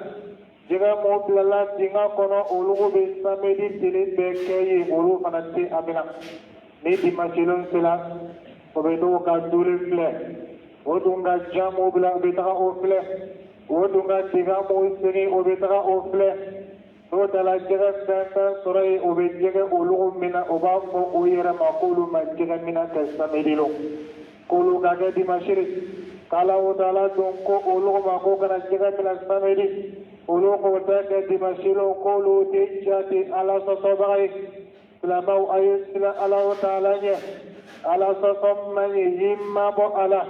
jɛgɛ mun bilala dingɛ kɔnɔ, olu bɛ samedi tile bɛɛ kɛ yen, olu fana tɛ a minɛ. Ni dimanche lon sera, o bɛ t'o ka dulen filɛ, o dun ka jan m'o bila, o bɛ taga o filɛ. O dun ka dingɛ m'o segin, o bɛ taga o filɛ. N'o taara jɛgɛ fɛn fɛn sɔrɔ yen, o bɛ jɛgɛ olu minɛ. O b'a fɔ o yɛrɛ ma k'olu ma jɛgɛ minɛ kɛ samedi lon, k'olu ka kɛ dimanche de, k'Ala taala don ko olu ma ko kana jɛgɛ minɛ samedi, olu k'o tɛ kɛ dimanche lon, k'olu tɛ jate Ala sɔsɔbaga ye. Silamɛw, a ye siran Ala taala ɲɛ. Ala sɔsɔ man ɲi, y'i mabɔ a la,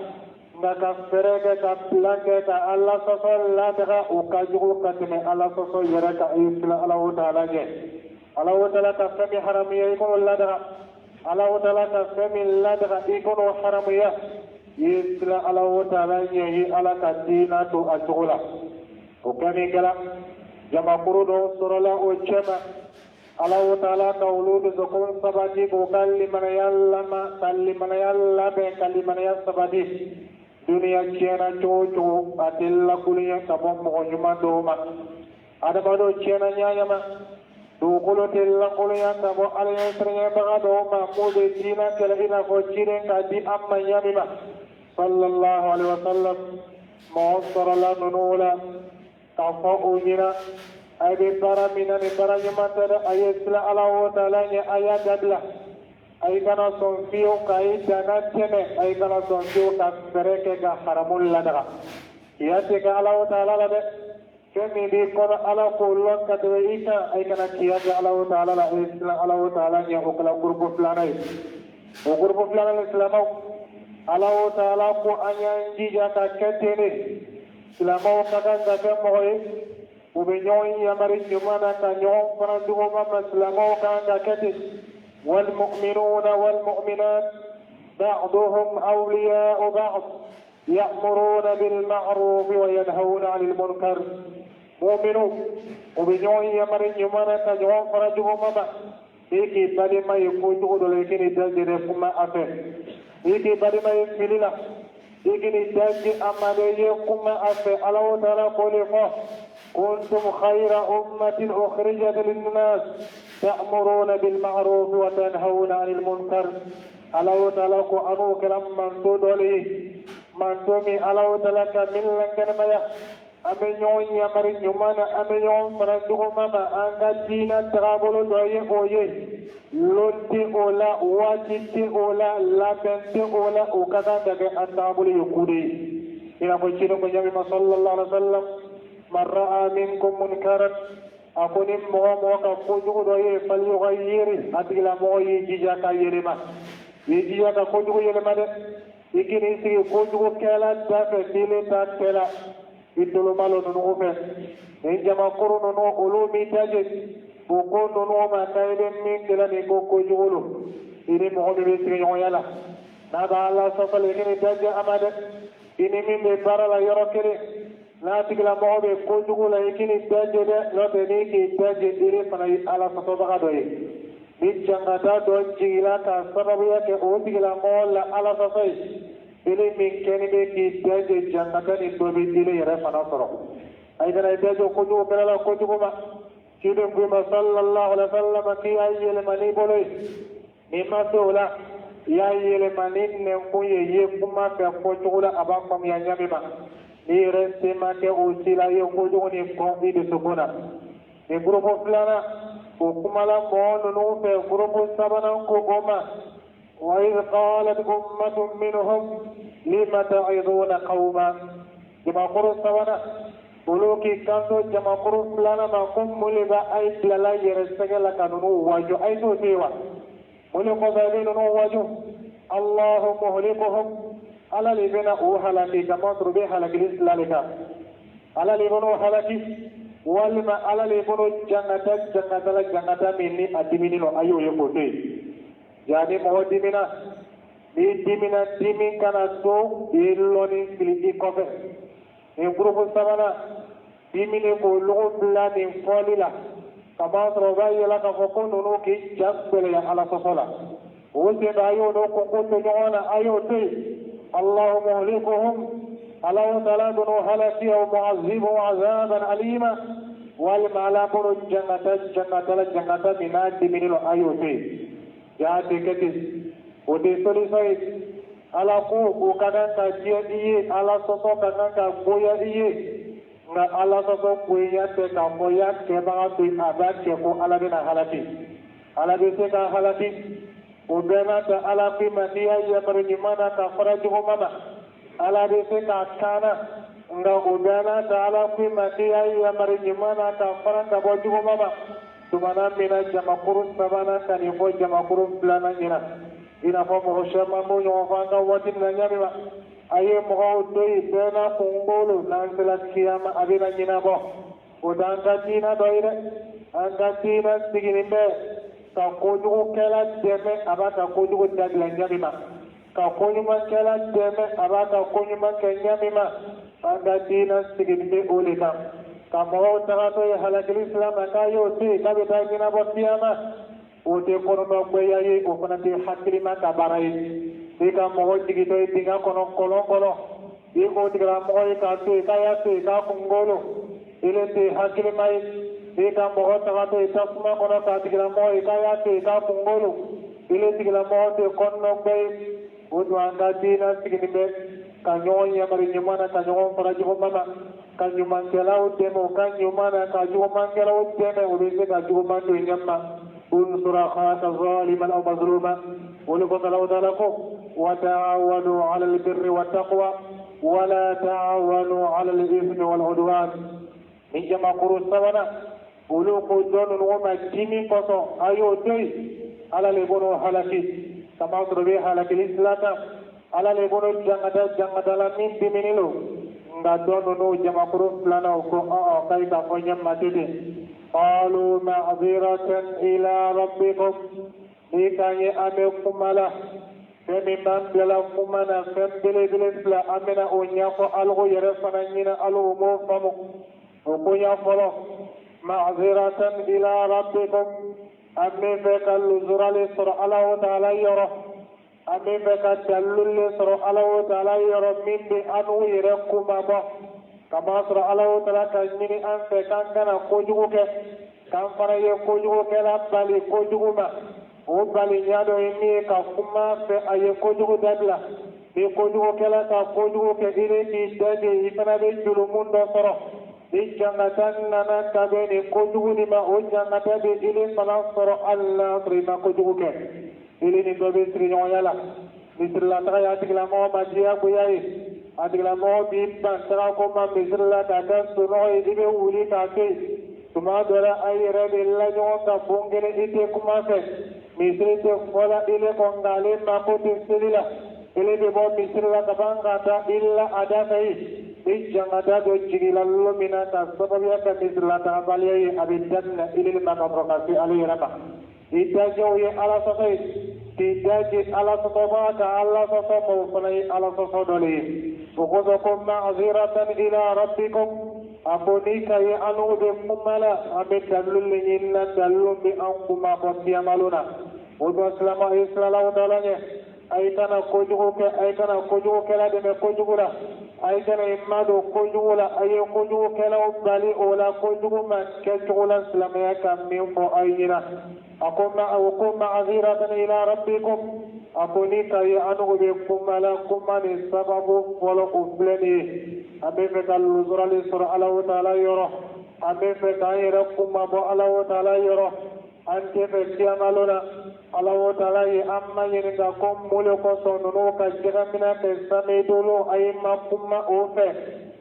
nka ka fɛɛrɛ kɛ ka plan kɛ ka Ala sɔsɔ lataga, o ka jugu ka tɛmɛ Ala sɔsɔ yɛrɛ kan. A ye siran Ala taala ɲɛ. Ala taala ka fɛn min haramuya, i k'o ladaga. Ala taala ka fɛn min ladaga, i k'o haramuya. I ye siran Ala taala ɲɛ, i Ala ka diina to a cogo la. O kɛ min kɛra, jamakuru dɔw sɔrɔla o cɛma. Ala taala ka olu dusukun sabati, k'u ka limanaya lama, ka limanaya labɛn, ka limanaya sabati. Duniya tiɲɛna cogo o cogo, a tɛ lakulunya ka bɔ mɔgɔ ɲuman dɔw ma. Adamadenw tiɲɛna ɲaɲama, dugukolo tɛ lankolonya ka bɔ Ala ɲɛsiranɲɛbaga dɔw ma, m'u bɛ diinɛ kɛlɛ i n'a fɔ ciden k'a di an ma ɲami ma, sallallahu alaihi wa sallam. Mɔgɔ sɔrɔla ninnu la k'a fɔ o ɲɛna: a bɛ baara min na, nin baara ɲuman tɛ dɛ. A ye siran Ala o taala ɲɛ, a y'a dabila. A ye kana sɔn fiyewu k'a ye danna tɛmɛ. A ye kana sɔn fiyewu ka fɛɛrɛ kɛ ka haramu ladaga. I y'a tɛ kɛ Ala o taala la dɛ. Fɛn min b'i kɔnɔ, Ala k'o lɔn ka tɛmɛ i kan. A ye kana kiya kɛ Ala o taala la. A ye siran Ala o taala ɲɛ. O kɛra gurupu filanan ye. O gurupu filanan ni silamɛw, Alahu taala ko an y'an jija ka kɛ ten de. Silamɛw ka kan ka kɛ mɔgɔ ye, u bɛ ɲɔgɔn yamari ɲuman na ka ɲɔgɔn fara juguman ma. Silamɛw ka kan ka kɛ ten. والمؤمنون والمؤمنات بعضهم أولياء بعض يأمرون بالمعروف وينهون عن المنكر. Mu'minu, u bɛ ɲɔgɔn yamari ɲuman na ka ɲɔgɔn fara juguman ma. I k'i balima ye kojugu dɔ la, i k'i daje dɛ, kuma a fɛ. I k'i balima ye fili la, i k'i daje a ma dɛ, i ye kuma a fɛ. Alahu taala k'o de fɔ: كنتم خير أمة أخرجت للناس تأمرون بالمعروف وتنهون عن المنكر. Alahu taala ko anu kɛra manto dɔ le ye, manto min Alahu taala ka min lankɛnɛmaya. An bɛ ɲɔgɔn yamari ɲuman na, an bɛ ɲɔgɔn fara juguman ma. An ka diinɛ tagabolo dɔ ye o ye. Lon tɛ o la, waati tɛ o la, labɛn tɛ o la, o ka kan ka kɛ an tagabolo ye ku de ye. I n'a fɔ ciden ko ɲami ma sallallahu alaihi wa sallam: man ra'a minkum munkaran, a ko ni mɔgɔ mɔgɔ ka kojugu dɔ ye, falyughayyir, a tigilamɔgɔ y'i jija ka yɛlɛma, i y'i jija ka kojugu yɛlɛma dɛ. I k'i sigi kojugu kɛla da fɛ, n'i ta kɛla i toloma lɔ ninnu fɛ, nin jamakuru ninnu, olu m'i daje o ko ninnu ma k'a i bɛ min kɛla nin ko kojugu lo. I ni mɔgɔ min bɛ sigiɲɔgɔnya la, n'a b'a la sɔsɔli, i k'i daje a ma dɛ. I ni min bɛ baara la yɔrɔ kelen, n'a tigilamɔgɔ bɛ kojugu la, i k'i daje dɛ. N'o tɛ, n'i k'i daje, i fana ye Ala sɔsɔbaga dɔ ye. Ni jangata dɔ jigila ka sababuya kɛ o tigilamɔgɔ la Ala sɔsɔ ye, ili min kɛni bɛ k'i daje, jangata ni dɔ bɛ ili yɛrɛ fana sɔrɔ. A ye kana i daje kojugu kɛlɛ la kojugu ma. Ciden ko i ma sallallahu alaihi wa sallam k'i y'a yɛlɛma n'i bolo ye. N'i ma se o la, i y'a yɛlɛma ni nɛnkun ye, i ye kuma fɛ fɔ cogo la a b'a faamuya ɲa min ma. N'i yɛrɛ se ma kɛ o si la, i ye kojugu ni kɔn i dusukun na. Nin gurupu filanan, o kumala mɔgɔ ninnu fɛ. Gurupu sabanan ko o ma: وإذ قالت أمة منهم لم تعظون قوما. Jamakuru sabanan, olu k'i kanto jamakuru filanan ma ko mun de b'a a ye bilala yɛrɛ sɛgɛ la ka ninnu waju? A ye t'o to yen wa? Mun de kɔfɛ i bɛ ninnu waju? Allahu muhlikuhum, Ala de bɛna o halaki, kamasɔrɔ u bɛ halakili sila de kan. Ala de bɛn'o halaki, walima Ala de bɛn'o jangata jangata la, jangata min ni a dimini nɔ, a y'o ye k'o to yen. Ja ni mɔgɔ dimina, n'i dimina, dimi kana to i lɔni fili i kɔfɛ. Nin gurupu sabanan dimini k'o logo bila nin fɔli la, kamasɔrɔ o b'a yɛlɛ k'a fɔ ko ninnu k'i ja gbɛlɛya Ala sɔsɔ la. O sen fɛ, a y'o n'o kɔnko to ɲɔgɔn na, a y'o to yen. Allahu muhlikuhum, Alahu taala bɛn'o halaki, aw mu'azibuhum azaban alima, walima Ala bɛn'o jangata jangata la, jangata min n'a dimini lɔ, a y'o to yen. Ja tɛ kɛ ten, o tɛ solution ye. Ala ko o ka kan ka diya i ye, Ala sɔsɔ ka kan ka goya i ye, nka Ala sɔsɔ goya tɛ k'a fɔ i y'a kɛbaga to yen, a b'a kɛ ko Ala bɛna halaki. Ala bɛ se ka halaki, o bɛɛ n'a ta, Ala k'i ma n'i y'a yamaru ɲuman na ka fara juguman ma, Ala bɛ se k'a kaana. Nka o bɛɛ n'a ta, Ala k'i ma n'i y'a yamaru ɲuman na ka fara ka bɔ juguman ma. Tumana min na jamakuru sabanan ka nin fɔ jamakuru filanan ɲɛna, i n'a fɔ mɔgɔ caman b'o ɲɔgɔn fɔ an ka waati min na ɲami ma, a ye mɔgɔw to yen, bɛɛ n'a kunkolo, n'an sera kiyama a bɛna ɲɛnabɔ. O t'an ka diinɛ dɔ ye dɛ. An ka diinɛ sigilen bɛ ka kojugukɛla dɛmɛ a b'a ka kojugu dabila ɲami ma, ka koɲumankɛla dɛmɛ a b'a ka koɲuman kɛ ɲami ma. An ka diinɛ sigilen bɛ o de kan. Ka mɔgɔw tagatɔ ye halakili sira ma k'a y'o to yen k'a bɛ taa ɲɛnabɔ kiyama, o tɛ kɔnɔnagwɛya ye, o fana tɛ hakilima ka baara ye. I ka mɔgɔ jigitɔ ye dingɛ kɔnɔ, kɔlɔn kɔnɔ, i k'o tigilamɔgɔ ye k'a to yen k'a y'a to yen k'a kunkolo, ile tɛ hakilima ye. I ka mɔgɔ tagatɔ ye tasuma kɔnɔ k'a tigilamɔgɔ ye k'a y'a to yen k'a kunkolo, ile tigilamɔgɔ tɛ kɔnɔnagwɛ ye. O dun, an ka diinɛ sigilen bɛ ka ɲɔgɔn yamari ɲuman na, ka ɲɔgɔn fara juguman na, ka ɲumankɛlaw dɛmɛ u ka ɲuman na, ka jugumankɛlaw dɛmɛ u bɛ se ka juguman to yen ɲɛ ma. انصر أخاك ظالما أو مظلوما. ولكم الله تعالى وتعاونوا على البر والتقوى ولا تعاونوا على الإثم والعدوان. Ni jamakuru sabanan, olu ko dɔ ninnu ma dimi kosɔn, a y'o to yen, Ala le b'o halaki. Kamasɔrɔ bɛ halakili sira kan ala le bolo jangata jangata la min dimini lo nka dɔ ninnu jamakuru filanan o ko ɔ k'ayi k'a fɔ ɲɛ ma tɛ ten qalu ma'ziratan ila rabbikum n'i k'an ye an bɛ kuma la fɛn min b'an bilala kuma na fɛn belebele fila an bɛna o ɲɛfɔ aligo yɛrɛ fana ɲɛna aligo m'o faamu o koɲa fɔlɔ ma'ziratan ila rabbikum an bɛ fɛ ka luzura le sɔrɔ Alahu taala yɔrɔ an bɛ fɛ ka dalilu le sɔrɔ Alahu taala yɔrɔ min bɛ an n'u yɛrɛ kunmabɔ kamasɔrɔ Alahu taala ka ɲini an fɛ k'an kana kojugu kɛ k'an fana ye kojugukɛla bali kojugu ma o baliya dɔ ye min ye ka kuma fɛ a ye kojugu dabila ni kojugukɛla ka kojugu kɛ i bɛ k'i dade i fana bɛ jurumu dɔ sɔrɔ ni jangata nana ka bɛn nin kojugu nin ma o jangata bɛ ile fana sɔrɔ hali n'a sɔrɔ i ma kojugu kɛ ile ni dɔ bɛ siriɲɔgɔnya la misirilataga y'a tigilamɔgɔ ma diyagoya ye a tigilamɔgɔ b'i ban tagako ma misiri la k'a kɛ sunɔgɔ ye i bɛ wuli k'a to yen tuma dɔ la a yɛrɛ bɛ la ɲɔgɔn kan bon kelen i tɛ kuma fɛ misiri tɛ fɔla ile kɔ nka ale mako tɛ seli la ile bɛ bɔ misiri la ka ban ka taa i la a da fɛ yen ni jangata dɔ jigila lon min na ka sababuya kɛ misirilataabaliya ye a bɛ daminɛ ile ma ka sɔrɔ ka se ale yɛrɛ ma i dajɛw ye ala sɔsɔ ye k'i daje ala sɔsɔbaga ka ala sɔsɔ ma o fana ye ala sɔsɔ dɔ le ye o kosɔn ko ma'ziratan ila rabbikum a ko n'i ka ye an n'u bɛ kuma la an bɛ dalilu le ɲini na dalilu bɛ an kuma bɔ kiyamalon na o don silamɛ ye siralaw dala ɲɛ a ye kana kojugu kɛ a ye kana kojugukɛla dɛmɛ kojugu la a ye kana i madon kojugu la a ye kojugukɛlaw bali o la kojugu ma kɛcogo la silamɛya ka min fɔ aw ɲɛna a ko ma o ko ma'ziratan ila rabbikum a ko ni ka ye an n'u bɛ kuma la kuma nin sababu fɔlɔ o filɛ nin ye an bɛ fɛ ka luzurali sɔrɔ Alahu taala yɔrɔ an bɛ fɛ k'an yɛrɛ kunmabɔ Alahu taala yɔrɔ an tɛ fɛ kiyamalon na Alahu taala ye an ma ɲininka ko mun le kosɔn ninnu ka jɛgɛminɛ kɛ samedolo a ye ma kuma o fɛ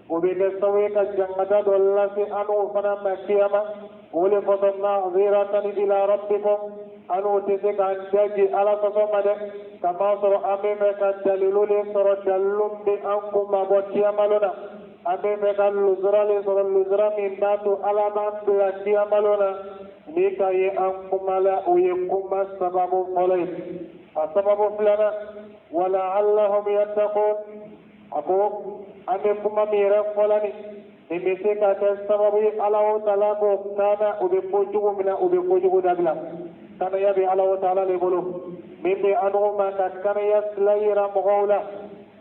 o bɛ kɛ sababu ye ka jangata dɔ lase an n'o fana ma kiyama o le kosɔn ma'ziratan ila rabbikum an n'o tɛ se k'an daji ala sɔsɔ ma dɛ kamasɔrɔ an bɛ fɛ ka dalilu le sɔrɔ dalilu bɛ an kunmabɔ kiyamalon na an bɛ fɛ ka luzura le sɔrɔ luzura min b'a to ala b'an bila kiyamalon na ni ka ye an kuma la o ye kuma sababu fɔlɔ ye a sababu filanan wala'allahum yattaqun a ko an bɛ kuma min yɛrɛ fɔla nin nin bɛ se ka kɛ sababu ye Alahu taala k'o kana u bɛ kojugu min na u bɛ kojugu dabila kanaya bɛ Alahu taala le bolo min bɛ an n'u ma ka kanaya sila yira mɔgɔw la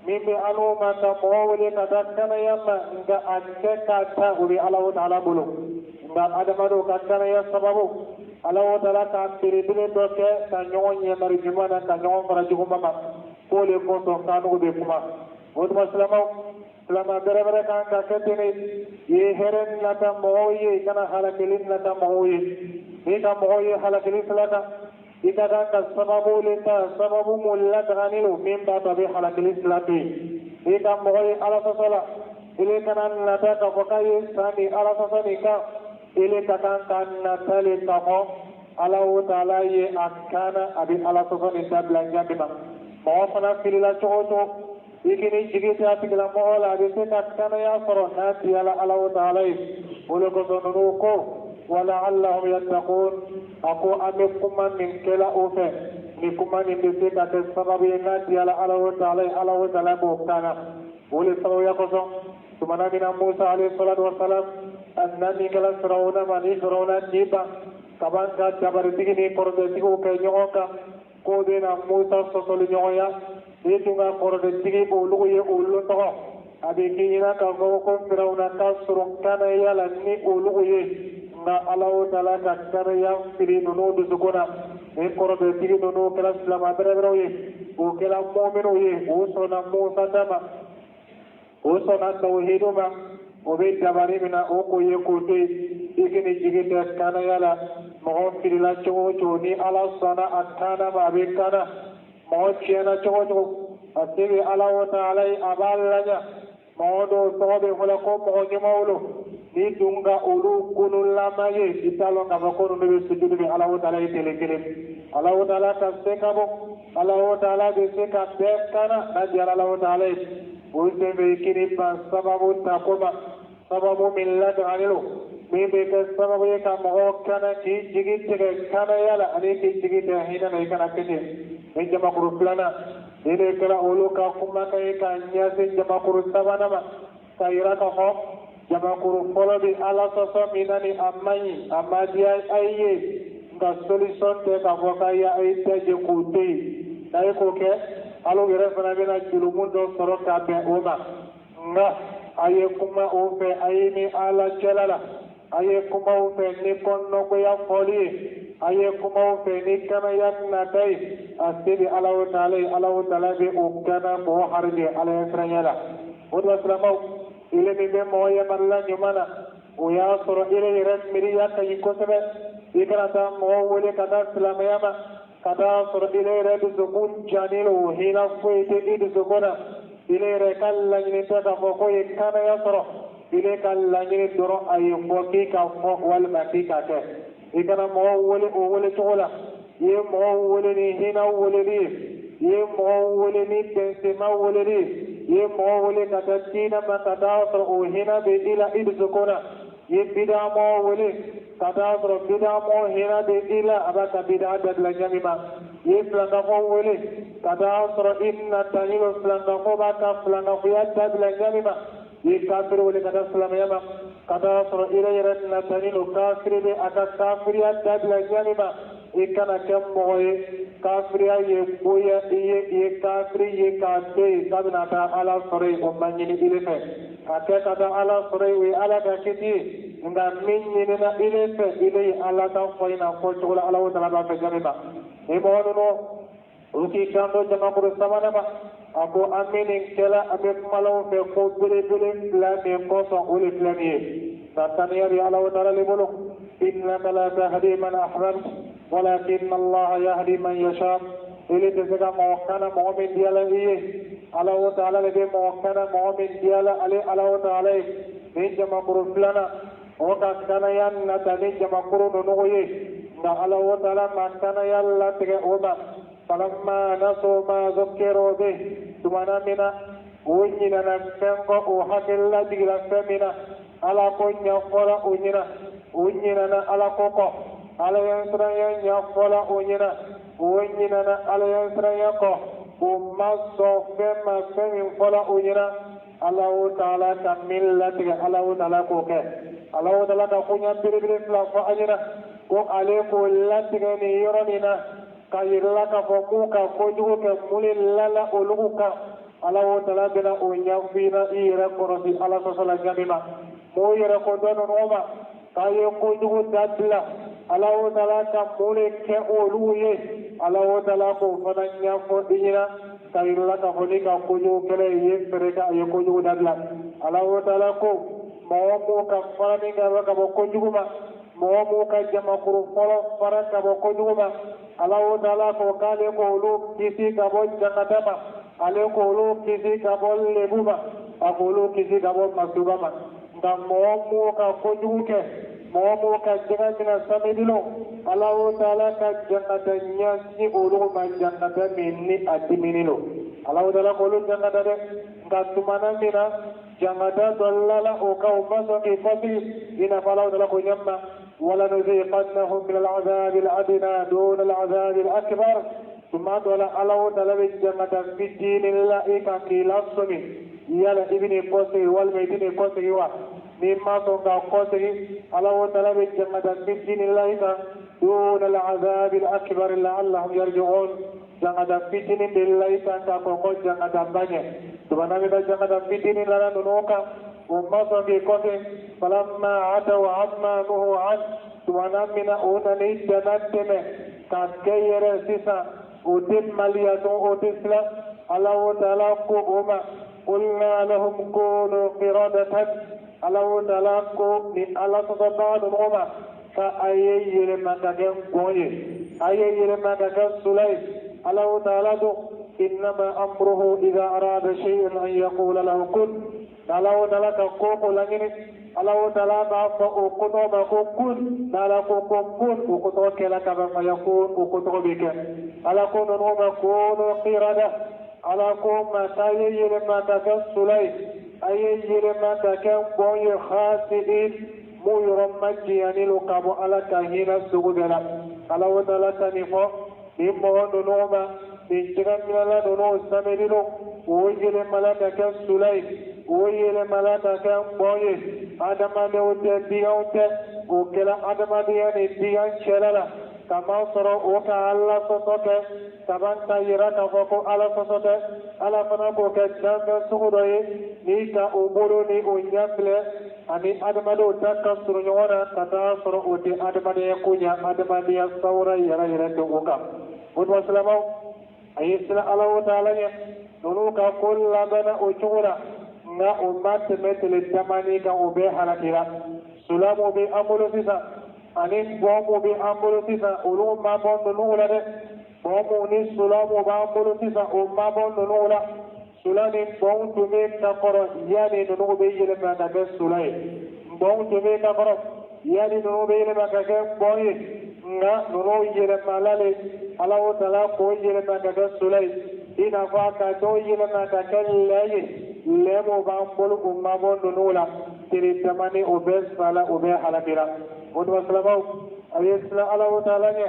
min bɛ an n'u ma ka mɔgɔw wele ka taa kanaya ma nka a kɛ k'a ta o bɛ Alahu taala bolo nka adamadenw ka kanaya sababu Alahu taala ka belebele dɔ kɛ ka ɲɔgɔn ɲɛmari ɲuman na ka ɲɔgɔn fara juguman ma k'o le kosɔn k'an n'u bɛ kuma o tuma silamɛw silamɛ bɛrɛbɛrɛ kan ka kɛ ten de i ye hɛrɛ nata mɔgɔw ye i kana halakili nata mɔgɔw ye n'i ka mɔgɔw ye halakili sira kan i ka kan ka sababu le ta sababu mun lataganin don min b'a to a bɛ halakili sira to yen n'i ka mɔgɔ ye ala sɔsɔ la ile kana nata k'a fɔ k'a ye san nin ala sɔsɔ nin kan ile ka kan ka nata le k'a fɔ Alahu taala ye a kana a bɛ ala sɔsɔ nin dabila ɲa min ma mɔgɔ fana filila cogo o cogo i k'i jigi tɛ a tigilamɔgɔ la a bɛ se ka kanaya sɔrɔ n'a diyala Alahu taala ye o de kosɔn ninnu ko wala'allahum yattaqun a ko an bɛ kuma min kɛla o fɛ ni kuma nin bɛ se ka kɛ sababu ye n'a diyala Alahu taala ye Alahu taala b'o kana o de sababuya kosɔn tumana min na Musa alayhi salatu wa salam a na min kɛla Firawuna ma ni Firawuna ni ban ka ban ka dabaritigi ni kɔrɔtɛtigiw kɛ ɲɔgɔn kan k'o bɛ na Musa sɔsɔli ɲɔgɔnya n'i tun ka kɔrɔtɛtigi olu ye olu tɔgɔ a bɛ k'i ɲɛna k'a fɔ ko Firawuna ka surun kanaya la ni olu ye nka Alahu taala ka kanaya fili ninnu dusukun na ni kɔrɔtɛtigi ninnu kɛra silamɛ bɛrɛbɛrɛw ye o kɛra mɔminiw ye o sɔnna Musa ta ma o sɔnna tawhidu ma o bɛ dabari min na o k'o ye k'o to yen i k'i jigi tɛ kanaya la mɔgɔ filila cogo o cogo ni Ala sɔnna a kana ma a bɛ kana mɔgɔ tiɲɛna cogo o cogo a se bɛ Alahu taala ye a b'a laɲa mɔgɔ dɔw tɔgɔ bɛ fɔla ko mɔgɔ ɲumanw lo Ni dun ka olu kunulama ye, i t'a lɔn k'a fɔ ko ninnu bɛ sujudu kɛ Alahu taala ye tile kelen. Alahu taala ka se ka bɔ, Alahu taala bɛ se ka bɛɛ kana n'a diyara Alahu taala ye. O sen fɛ i k'i ban sababu ta ko ma, sababu min ladagalen don, min bɛ kɛ sababu ye ka mɔgɔw kana k'i jigi tigɛ kanaya la ani k'i jigi tigɛ hinɛ na, i kana kɛ ten. Ni jamakuru filanan ni de kɛra olu ka kumakan ye ka ɲɛsin jamakuru sabanan ma, ka yira k'a fɔ jamakuru fɔlɔ bɛ Ala sɔsɔ min na ni a man ɲi, a ma diya a ye, nka solution tɛ k'a fɔ k'a ye a ye daje k'o to yen. N'a ye k'o kɛ, al'o yɛrɛ fana bɛna jurumu dɔ sɔrɔ ka bɛn o ma. Nka a ye kuma o fɛ, a ye ni Ala cɛla la, a ye kuma o fɛ ni kɔnɔgoya fɔli ye, a ye kuma o fɛ ni kanaya nata ye. A se bɛ Alahu taala ye, Alahu taala bɛ o kana mɔgɔ harijɛ Ala ɲɛsiranɲɛ la. O de la, silamɛw, ile min bɛ mɔgɔ yamarula ɲuman na, o y'a sɔrɔ ile yɛrɛ miiriya ka ɲi kosɛbɛ. I kana taa mɔgɔw wele ka taa silamɛya ma ka taa sɔrɔ ile yɛrɛ dusukun jannen don, hinɛ foyi tɛ i dusukun na. Ile yɛrɛ ka laɲini tɛ k'a fɔ ko ye kanaya sɔrɔ, ile ka laɲini dɔrɔn a ye fɔ k'i ka fɔ walima k'i ka kɛ. I kana mɔgɔw wele o wele cogo la. I ye mɔgɔw wele ni hinɛ weleli ye, i ye mɔgɔw wele ni bɛnsenma weleli ye, i ye mɔgɔw wele ka taa diinɛ ma ka taa sɔrɔ o hinɛ bɛ i la i dusukun na. I ye bidamɔgɔw wele ka taa sɔrɔ bidamɔgɔ hinɛ bɛ i la, a b'a ka bida dabila ɲɛ min ma. I ye filankafɔw wele ka taa sɔrɔ i natani don, filankafɔ b'a ka filankafoya dabila ɲɛ min ma. I ye kafiri wele ka taa silamɛya ma ka taa sɔrɔ i yɛrɛ natani don, kafiri bɛ a ka kafiriya dabila ɲɛ min ma. I kana kɛ mɔgɔ ye kafiriya ye goya i ye, i ye kafiri ye k'a to yen k'a bɛna taa Ala sɔrɔ yen, o ma ɲini i fɛ. Ka kɛ ka taa Ala sɔrɔ yen, o ye Ala ka kiti ye, nka min ɲinina ile fɛ, ile ye Ala ta fɔ i n'a fɔ cogo la Alahu taala b'a fɛ ɲɛ min ma. Ni mɔgɔ ninnu olu k'i kanto jamakuru sabanan ma, a ko an bɛ nin kɛla, an bɛ kumalaw fɛ ko belebele fila min kosɔn, o de filɛ nin ye. Nka saniya bɛ Alahu taala le bolo. Innaka la tahdi man ahbabta walakin Allah yahdi man yasha. Ile tɛ se ka mɔgɔ kana mɔgɔ min diyala i ye, Alahu taala de bɛ mɔgɔ kana mɔgɔ min diyala ale Alahu taala ye. Ni jamakuru filanan o ka kanaya nata ni jamakuru ninnu ye, nka Alahu taala ma kanaya latigɛ o ma. Falamma nasu ma zukkiru bih, tumana min na o ɲinɛna fɛn kɔ, o hakili lajiginna fɛn min na, Ala ko ɲɛfɔla o ɲɛna, o ɲinɛna Ala ko kɔ. Ala ɲɛsiranya ɲɛfɔla o ɲɛna, o ɲinɛna Ala ɲɛsiranya kɔ. O ma sɔn fɛn ma, fɛn min fɔla o ɲɛna, Alahu taala ka min latigɛ, Alahu taala k'o kɛ. Alahu taala ka koɲɛ belebele fila fɔ an ɲɛna ko ale k'o latigɛ nin yɔrɔ nin na, ka yira la k'a fɔ mun ka kojugu kɛ, mun de lala olu kan. Alahu taala bɛna o ɲɛfɔ i ɲɛna, i yɛrɛ kɔlɔsi Ala sɔsɔ la ɲɛ min ma. M'o yɛrɛ ko dɔ ninnu ma k'a ye kojugu dabila, Alahu taala ka mun de kɛ olu ye, Alahu taala k'o fana ɲɛfɔ i ɲɛna, ka yira la k'a fɔ n'i ka kojugu kɛlɛ i ye fɛɛrɛ kɛ a ye kojugu dabila. Alahu taala ko mɔgɔ mun ka farani ka bɔ kojugu ma, mɔgɔ mun ka jamakuru fɔlɔ fara ka bɔ kojugu ma, Alahu taala ko k'ale k'olu kisi ka bɔ jangata ma, ale k'olu kisi ka bɔ lebu ma, a k'olu kisi ka bɔ masuba ma. Nka mɔgɔ mun ka kojugu kɛ, mɔgɔ mun ka jɛgɛ minɛ samedi lon, Alahu taala ka jangata ɲɛsin olu ma, jangata min ni a dimini don. Alahu taala k'olu jangata dɛ. Nka tumana min na jangata dɔ lala o kan, o ma sɔn k'i kɔsigi, i n'a fɔ Alahu taala ko ɲɛ ma: ولنذيقنهم من العذاب الأدنى دون العذاب الأكبر. Tuma dɔ la, Alahu taala bɛ jangata fitinin la i kan k'i lasɔmi, yala i bɛ n'i kɔsegi walima i tɛ n'i kɔsegi wa. N'i ma sɔn k'a kɔsegi, Alahu taala bɛ jangata fitinin la i kan دون العذاب الأكبر لعلهم يرجعون. Jangata fitinin de la i kan k'a fɔ ko jangata ba ɲɛ. Tumana min na jangata fitinin lala ninnu kan, o ma sɔn k'i kɔsegi, فلما عتوا عما نهوا عنه, tumana min na o nana i dana tɛmɛ ka kɛ yɛrɛ sisan, o tɛ maliya tun, o tɛ siran, Alahu taala ko o ma: قلنا لهم كونوا قردة. Alahu taala ko ni Ala sɔsɔbaga ninnu ma ka a ye yɛlɛma ka kɛ ngɔn ye, a ye yɛlɛma ka kɛ sula ye. Alahu taala don إنما أمره إذا أراد شيئا أن يقول له كن. Alahu taala ka ko ko laɲini Ala taala b'a fɔ o kotɔgɔ ma ko kun, n'ala ko ko kun, o kotɔgɔ kɛla ka ban, fayakun, o kotɔgɔ bɛ kɛ. Ala ko ninnu ma kunu qirada, ala ko ma k'a ye yɛlɛma ka kɛ sula ye, a ye yɛlɛma ka kɛ bɔn ye, khasi'in, mun yɔrɔ ma janyani lo ka bɔ Ala ka hinɛ sugu bɛɛ la. Ala taala ka nin fɔ nin mɔgɔ ninnu ma, nin jɛgɛminɛla ninnu samedi lo, o yɛlɛmala ka kɛ sula ye, o yɛlɛmala ka kɛ bɔn ye. Adamadenw tɛ, biganw tɛ, o kɛra adamadenya ni bigan cɛla la, kamasɔrɔ o ka Ala sɔsɔ kɛ kaban ka yira k'a fɔ ko Ala sɔsɔ tɛ. Ala fana b'o kɛ danfɛn sugu dɔ ye n'i ka o bolo ni o ɲɛ filɛ ani adamadenw ta ka surun ɲɔgɔn na, ka taa sɔrɔ o tɛ adamadenya ko ɲɛ, adamadenya sawura yɛrɛ yɛrɛ tɛ o kan. O tuma silamɛw, a ye siran Ala o taala ɲɛ. Ninnu ka ko labɛnna o cogo la, nka o ma tɛmɛ tile damani kan, o bɛɛ halakira. Sula mun bɛ an bolo sisan ani bɔn mun bɛ an bolo sisan, olu ma bɔ ninnu la dɛ. Bɔn mun ni sula mun b'an bolo sisan, o ma bɔ ninnu la. Sula ni bɔnw tun bɛ ka kɔrɔ yanni ninnu bɛ yɛlɛma ka kɛ sula ye, bɔnw tun bɛ ka kɔrɔ yanni ninnu bɛ yɛlɛma ka kɛ bɔn ye, nka ninnu yɛlɛmala le, Ala o taala k'o yɛlɛma ka kɛ sula ye, i n'a fɔ a ka dɔw yɛlɛma ka kɛ lɛ ye. Lɛ mun b'an bolo, o ma bɔ ninnu la. Tile damani, o bɛɛ sala, o bɛɛ halakira. O tuma silamɛw, a ye siran Ala o taala ɲɛ.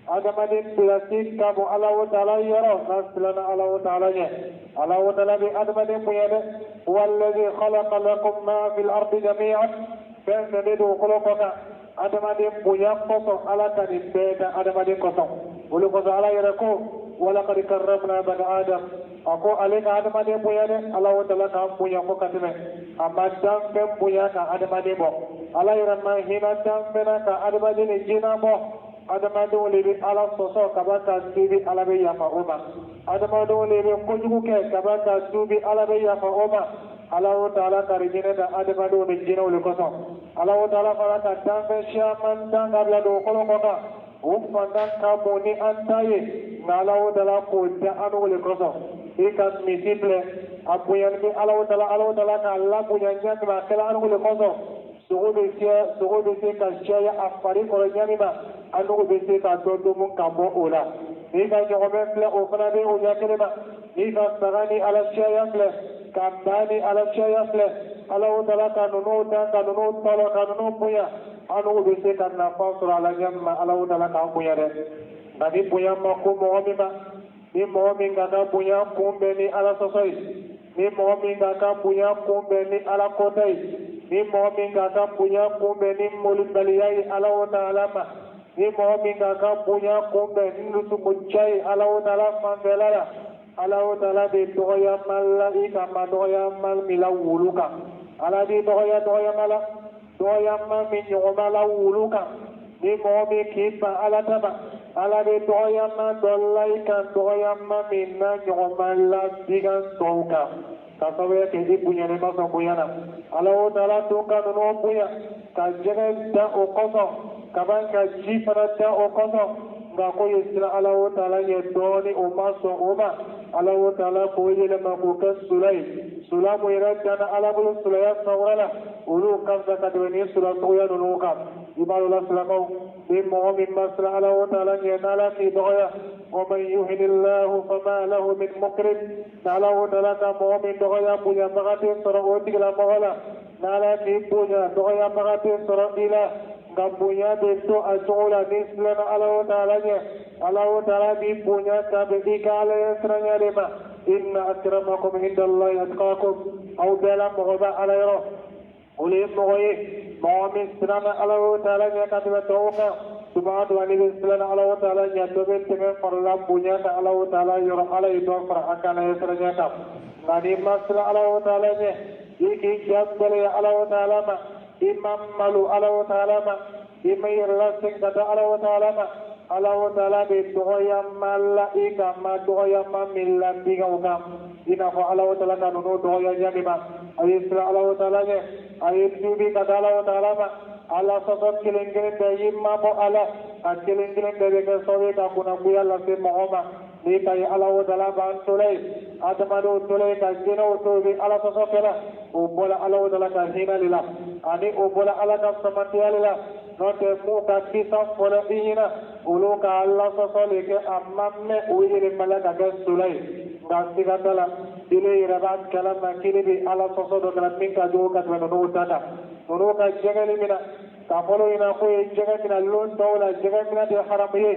Adamaden pilasi ka bon Ala o taala yɔrɔ n'a siranna Ala o taala ɲɛ. Ala o taala bɛ adamaden bonya dɛ. Huwa khalaqa lakum ma fil ardi jami'an, fɛn fɛn bɛ dugukolo kɔ kan, adamaden bonya kosɔn Ala ka nin bɛɛ da adamaden kosɔn. Olu kosɔn Ala yɛrɛ ko walaqad karramna bani Adam, a ko ale ka adamaden bonya dɛ. Ala o taala k'an bonya fo ka tɛmɛ, a ma danfɛn bonya ka adamaden bɔ. Ala yɛrɛ ma hinɛ danfɛn na ka adamaden ni jinɛ bɔ. Adamadenw de bɛ Ala sɔsɔ kaba ka tuubi, Ala bɛ yafa o ma. Adamadenw de bɛ kojugu kɛ kaba ka tuubi, Ala bɛ yafa o ma. Ala o taala ka jinɛ da adamadenw ni jinɛw de kosɔn. Ala o taala fana ka danfɛn caman dan ka bila dugukolo kɔ kan, o fantan ka bon ni an ta ye, nka Ala o taala k'o da an n'o de kosɔn. I ka misi filɛ, a bonyani bɛ Ala o taala, Ala o taala k'a labonya ɲɛ min ma, a kɛla an n'o de kosɔn. Sogo bɛ se, sogo bɛ se ka caya a fari kɔrɔ ɲɛ min ma, an n'o bɛ se ka dɔ domu ka bɔ o la. N'i ka ɲɔgɔnmɛ filɛ, o fana bɛ o ɲɛ kelen ma. N'i ka saga ni Ala caya filɛ, ka ba ni Ala caya filɛ, Ala o taala ka ninnu dan, ka ninnu tɔlɔ, ka ninnu bonya, an n'o bɛ se ka nafa sɔrɔ a la ɲɛ min ma, Ala o taala k'an bonya dɛ. Nka ni bonya ma ko mɔgɔ min ma, ni mɔgɔ min ka ka bonya kunbɛn ni Ala sɔsɔ ye, ni mɔgɔ min ka ka bonya kunbɛn ni Ala kɔta ye, ni mɔgɔ min ka ka bonya kunbɛn ni molibaliya ye Ala o taala ma, ni mɔgɔ min ka ka bonya kunbɛn ni dusukun ye Ala o taala fanfɛla la, Ala o taala bɛ dɔgɔyama la i ka ma dɔgɔyama min la wulu kan. Ala b'i dɔgɔya dɔgɔyama la, dɔgɔyama min ɲɔgɔn b'a la wulu kan. Ni mɔgɔ min k'i ban Ala ta ma, Ala bɛ dɔgɔyama dɔ la i kan, dɔgɔyama min na ɲɔgɔn b'a la bigan tɔw kan, ka sababuya kɛ i bonyalen ma sɔn bonya na. Ala o taala tun ka ninnu bonya ka jɛgɛ da o kosɔn, ka ban ka ji fana da o kosɔn, nka ko ye siran Ala o taala ɲɛ dɔɔni, o ma sɔn o ma. Ala o taala k'o yɛlɛma k'o kɛ sula ye, sula mun yɛrɛ danna Ala bolo sulaya sawura la, olu ka fisa ka tɛmɛ nin sula suguya ninnu kan. I b'a dɔn la silamɛw, ni mɔgɔ min ma siran Ala o taala ɲɛ, n'Ala k'i dɔgɔya, wa man yuhinillahu fama lahu min mukrim, n'Ala o taala ka mɔgɔ min dɔgɔya, bonyabaga tɛ sɔrɔ o tigilamɔgɔ la. N'Ala k'i bonya, dɔgɔyabaga tɛ sɔrɔ i la, nka bonya bɛ to a cogo la ni siranna Ala o taala ɲɛ. Ala o taala b'i bonya ka bɛn i ka Ala ɲɛ siranya de ma. Inna akramakum indallahi atqakum, aw bɛɛ la mɔgɔ bɛ Ala yɔrɔ, o de ye mɔgɔ ye mɔgɔ min siranna Ala o taala ɲɛ ka tɛmɛ tɔw kan. Tuma dɔ n'i bɛ siranna Ala o taala ɲɛ, dɔ bɛ tɛmɛ farala bonya kan Ala o taala yɔrɔ, Ala ye dɔ fara an ka Ala ɲɛ siranya kan. Nka n'i ma siran Ala o taala ɲɛ, i k'i ja gɛlɛya Ala o taala ma, i ma malo Ala o taala ma, i ma yɛrɛ lasegin ka taa Ala o taala ma, Ala o taala bɛ dɔgɔyama la i kan, ma dɔgɔyama min la biganw kan, i n'a fɔ Ala o taala ka ninnu dɔgɔya ɲɛ min ma. A ye siran Ala o taala ɲɛ, a ye tuubi ka taa Ala o taala ma. Ala sɔsɔ kelen kelen bɛɛ y'i mabɔ a la, a kelen kelen bɛɛ bɛ kɛ sababu ye ka kunnagoya lase mɔgɔ ma. N'i ka ye Ala o taala b'an tola yen, adamadenw tola yen, ka jinɛw to yen, Ala sɔsɔ kɛra, o bɔra Ala o taala ka hinɛ de la. Ani o bɔla Ala ka samantiya le la, n'o tɛ mun ka kisa fɔlɔ i ɲɛna, olu ka Ala sɔsɔ le kɛ, a ma mɛn u yɛlɛmala ka kɛ sula ye. Nka siga t'a la, ile yɛrɛ b'a kalama k'ile bɛ Ala sɔsɔ dɔ kɛra min ka jugu ka tɛmɛ ninnu ta kan. Ninnu ka jɛgɛli minɛ k'a fɔlɔ ɲɛna k'o ye jɛgɛ minɛ lon tɔw la, jɛgɛ minɛ tɛ haramu ye,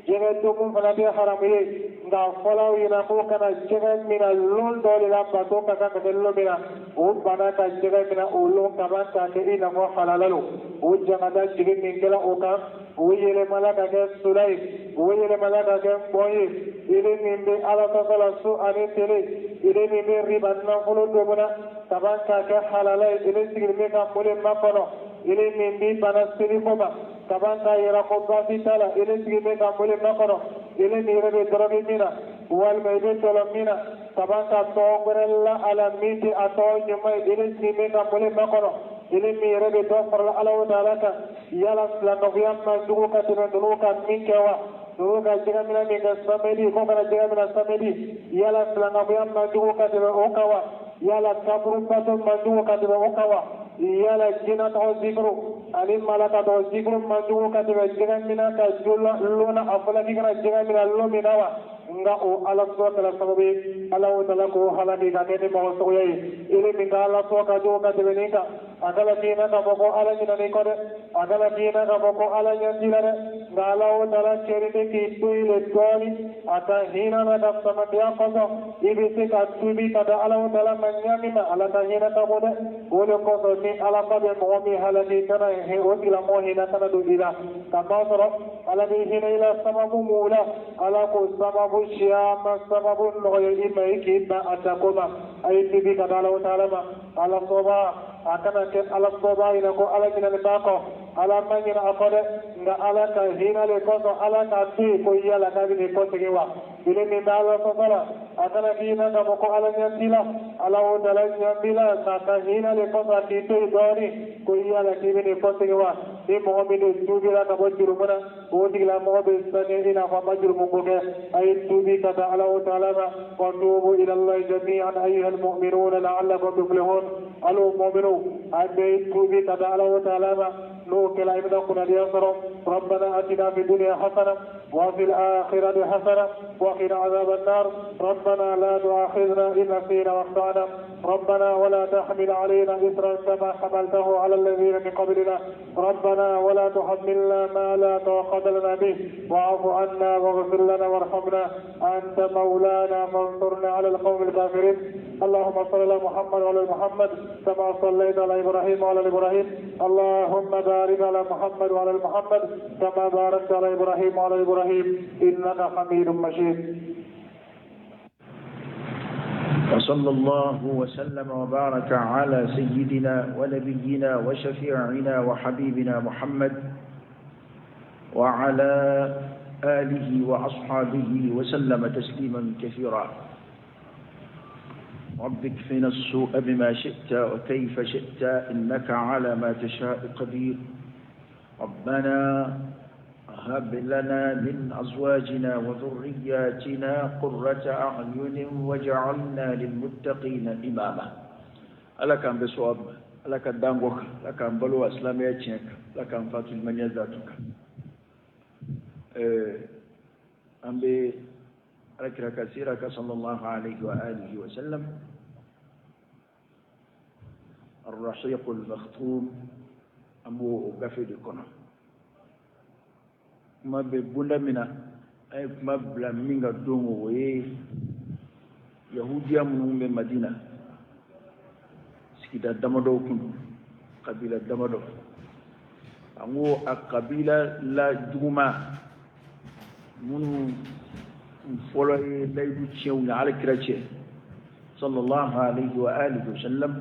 jɛgɛ dumu fana tɛ haramu ye, nka fɔlɔ ɲɛna k'o kana jɛgɛ minɛ lon dɔ de la, bato ka kan ka kɛ lon min na, o banna ka jɛgɛ minɛ o lon kaban k'a kɛ i n'a fɔ halala lo. O jangata jigin min kɛra o kan, o yɛlɛmala ka kɛ sula ye, o yɛlɛmala ka kɛ npɔn ye. Ile min bɛ Ala sɔsɔ la su ani tele, ile min bɛ riba nafolo dogo na kaban k'a kɛ halala ye, ile sigilen bɛ ka mun de makɔnɔ? Ile min b'i bana seliko ma kaban k'a yira ko baasi t'a la, ile sigilen bɛ ka mun de makɔnɔ? Ile min yɛrɛ bɛ dɔrɔgi min na walima i bɛ dɔlɔ min na kaban ka tɔgɔ wɛrɛ la a la min tɛ a tɔgɔ ɲuman ye, ile sigilen bɛ ka mun de makɔnɔ? Ile min yɛrɛ bɛ dɔ farala Ala o taala kan, yala filankafoya man jugu ka tɛmɛ ninnu ka min kɛ wa? Ninnu ka jɛgɛminɛ min kɛ samedi, ko kana jɛgɛ minɛ samedi, yala filankafoya man jugu ka tɛmɛ o kan wa? Yala kaburu bato man jugu ka tɛmɛ o kan wa? Yala jinɛ tɔgɔ zikiru ani malaka tɔgɔ zikiru man jugu ka tɛmɛ jɛgɛ minɛ ka lona a fɔla k'i kana jɛgɛ minɛ lon min na wa? Nka o Ala sɔsɔ kɛra sababu ye Ala o taala k'o halaki ka kɛ ni mɔgɔ suguya ye. Ile min ka Ala sɔsɔ ka jugu ka tɛmɛ nin kan, a kana k'i na k'a fɔ ko Ala ɲinɛn'i kɔ dɛ, a kana k'i na k'a fɔ ko Ala ɲɛ t'i la dɛ. Nka Ala o taala kɛlen bɛ k'i to yen le dɔɔni a ka hinɛ n'a ka samantiya kosɔn. I bɛ se ka tuubi ka da Ala o taala ma ɲa min ma, Ala ka hinɛ ka bon dɛ. O de kosɔn ni Ala fa bɛ mɔgɔ min halaki, kana o tigilamɔgɔ hinɛ kana don i la, ka masɔrɔ Ala bɛ hinɛ i la sababu mun la, Ala k'o sababu siyaman sababu nɔgɔya i ma i k'i ban a ta ko ma. A ye tuubi ka da Ala o taala ma. Ala sɔba a kana kɛ Ala sɔba ɲɛna ko Ala ɲinɛnen b'a kɔ. Ala ma ɲinɛ a kɔ dɛ, nka Ala ka hinɛ le kosɔn Ala k'a to yen ko yala k'a bɛ nin kɔsegin wa? Ile min bɛ Ala sɔsɔ la, a kana k'i na k'a fɔ ko Ala ɲɛ t'i la. Ala o taala ɲɛ b'i la, k'a ka hinɛ le kosɔn a k'i to yen dɔɔni ko yala k'i bɛ nin kɔsegin wa? Ni mɔgɔ min de tuubira ka bɔ jurumu na, o tigilamɔgɔ bɛ saniya i n'a fɔ a ma jurumu ko kɛ. A ye tuubi ka taa Ala o taala ma. Wa tuubu ila Allahi jami'an ayyuhal mu'minuna la'allakum tuflihun. Alo mu'minu, a bɛ tuubi ka taa Ala o taala ma, n'o kɛla i bɛna kunnadiya sɔrɔ. ربنا آتنا في الدنيا حسنة وفي الآخرة حسنة وقنا عذاب النار. ربنا لا تؤاخذنا إن نسينا واخطأنا. ربنا ولا تحمل علينا إصرا كما حملته على الذين من قبلنا. ربنا ولا تحملنا ما لا طاقة لنا به، واعف عنا واغفر لنا وارحمنا، أنت مولانا فانصرنا على القوم الكافرين. اللهم صل على محمد وعلى محمد كما صليت على إبراهيم وعلى إبراهيم. اللهم بارك على محمد وعلى محمد كما باركت على إبراهيم وعلى إبراهيم إنك حميد مجيد. وصلى الله وسلم وبارك على سيدنا ونبينا وشفيعنا وحبيبنا محمد وعلى آله وأصحابه وسلم تسليما كثيرا. رب اكفنا السوء بما شئت وكيف شئت إنك على ما تشاء قدير. ربنا هب لنا من أزواجنا وذرياتنا قرة أعين واجعلنا للمتقين إماما. ألا كان بصواب، ألا كان دانغوك، ألا كان بلو أسلامية، ألا كان فاتو المنيا ذاتك. أم بأكرا كثيرا صلى الله عليه وآله وسلم. الرحيق المختوم أمو غفيد كنا. Kuma bɛ bonda min na, an ye kuma bila min ka don o ye yahudiya minnu bɛ Madina, sigida damadɔw kun don, kabila damadɔ. An ko a kabila la juguman minnu fɔlɔ ye layidu tiɲɛ u ni Ala kira cɛ sallallahu alayhi wa alihi wa sallam.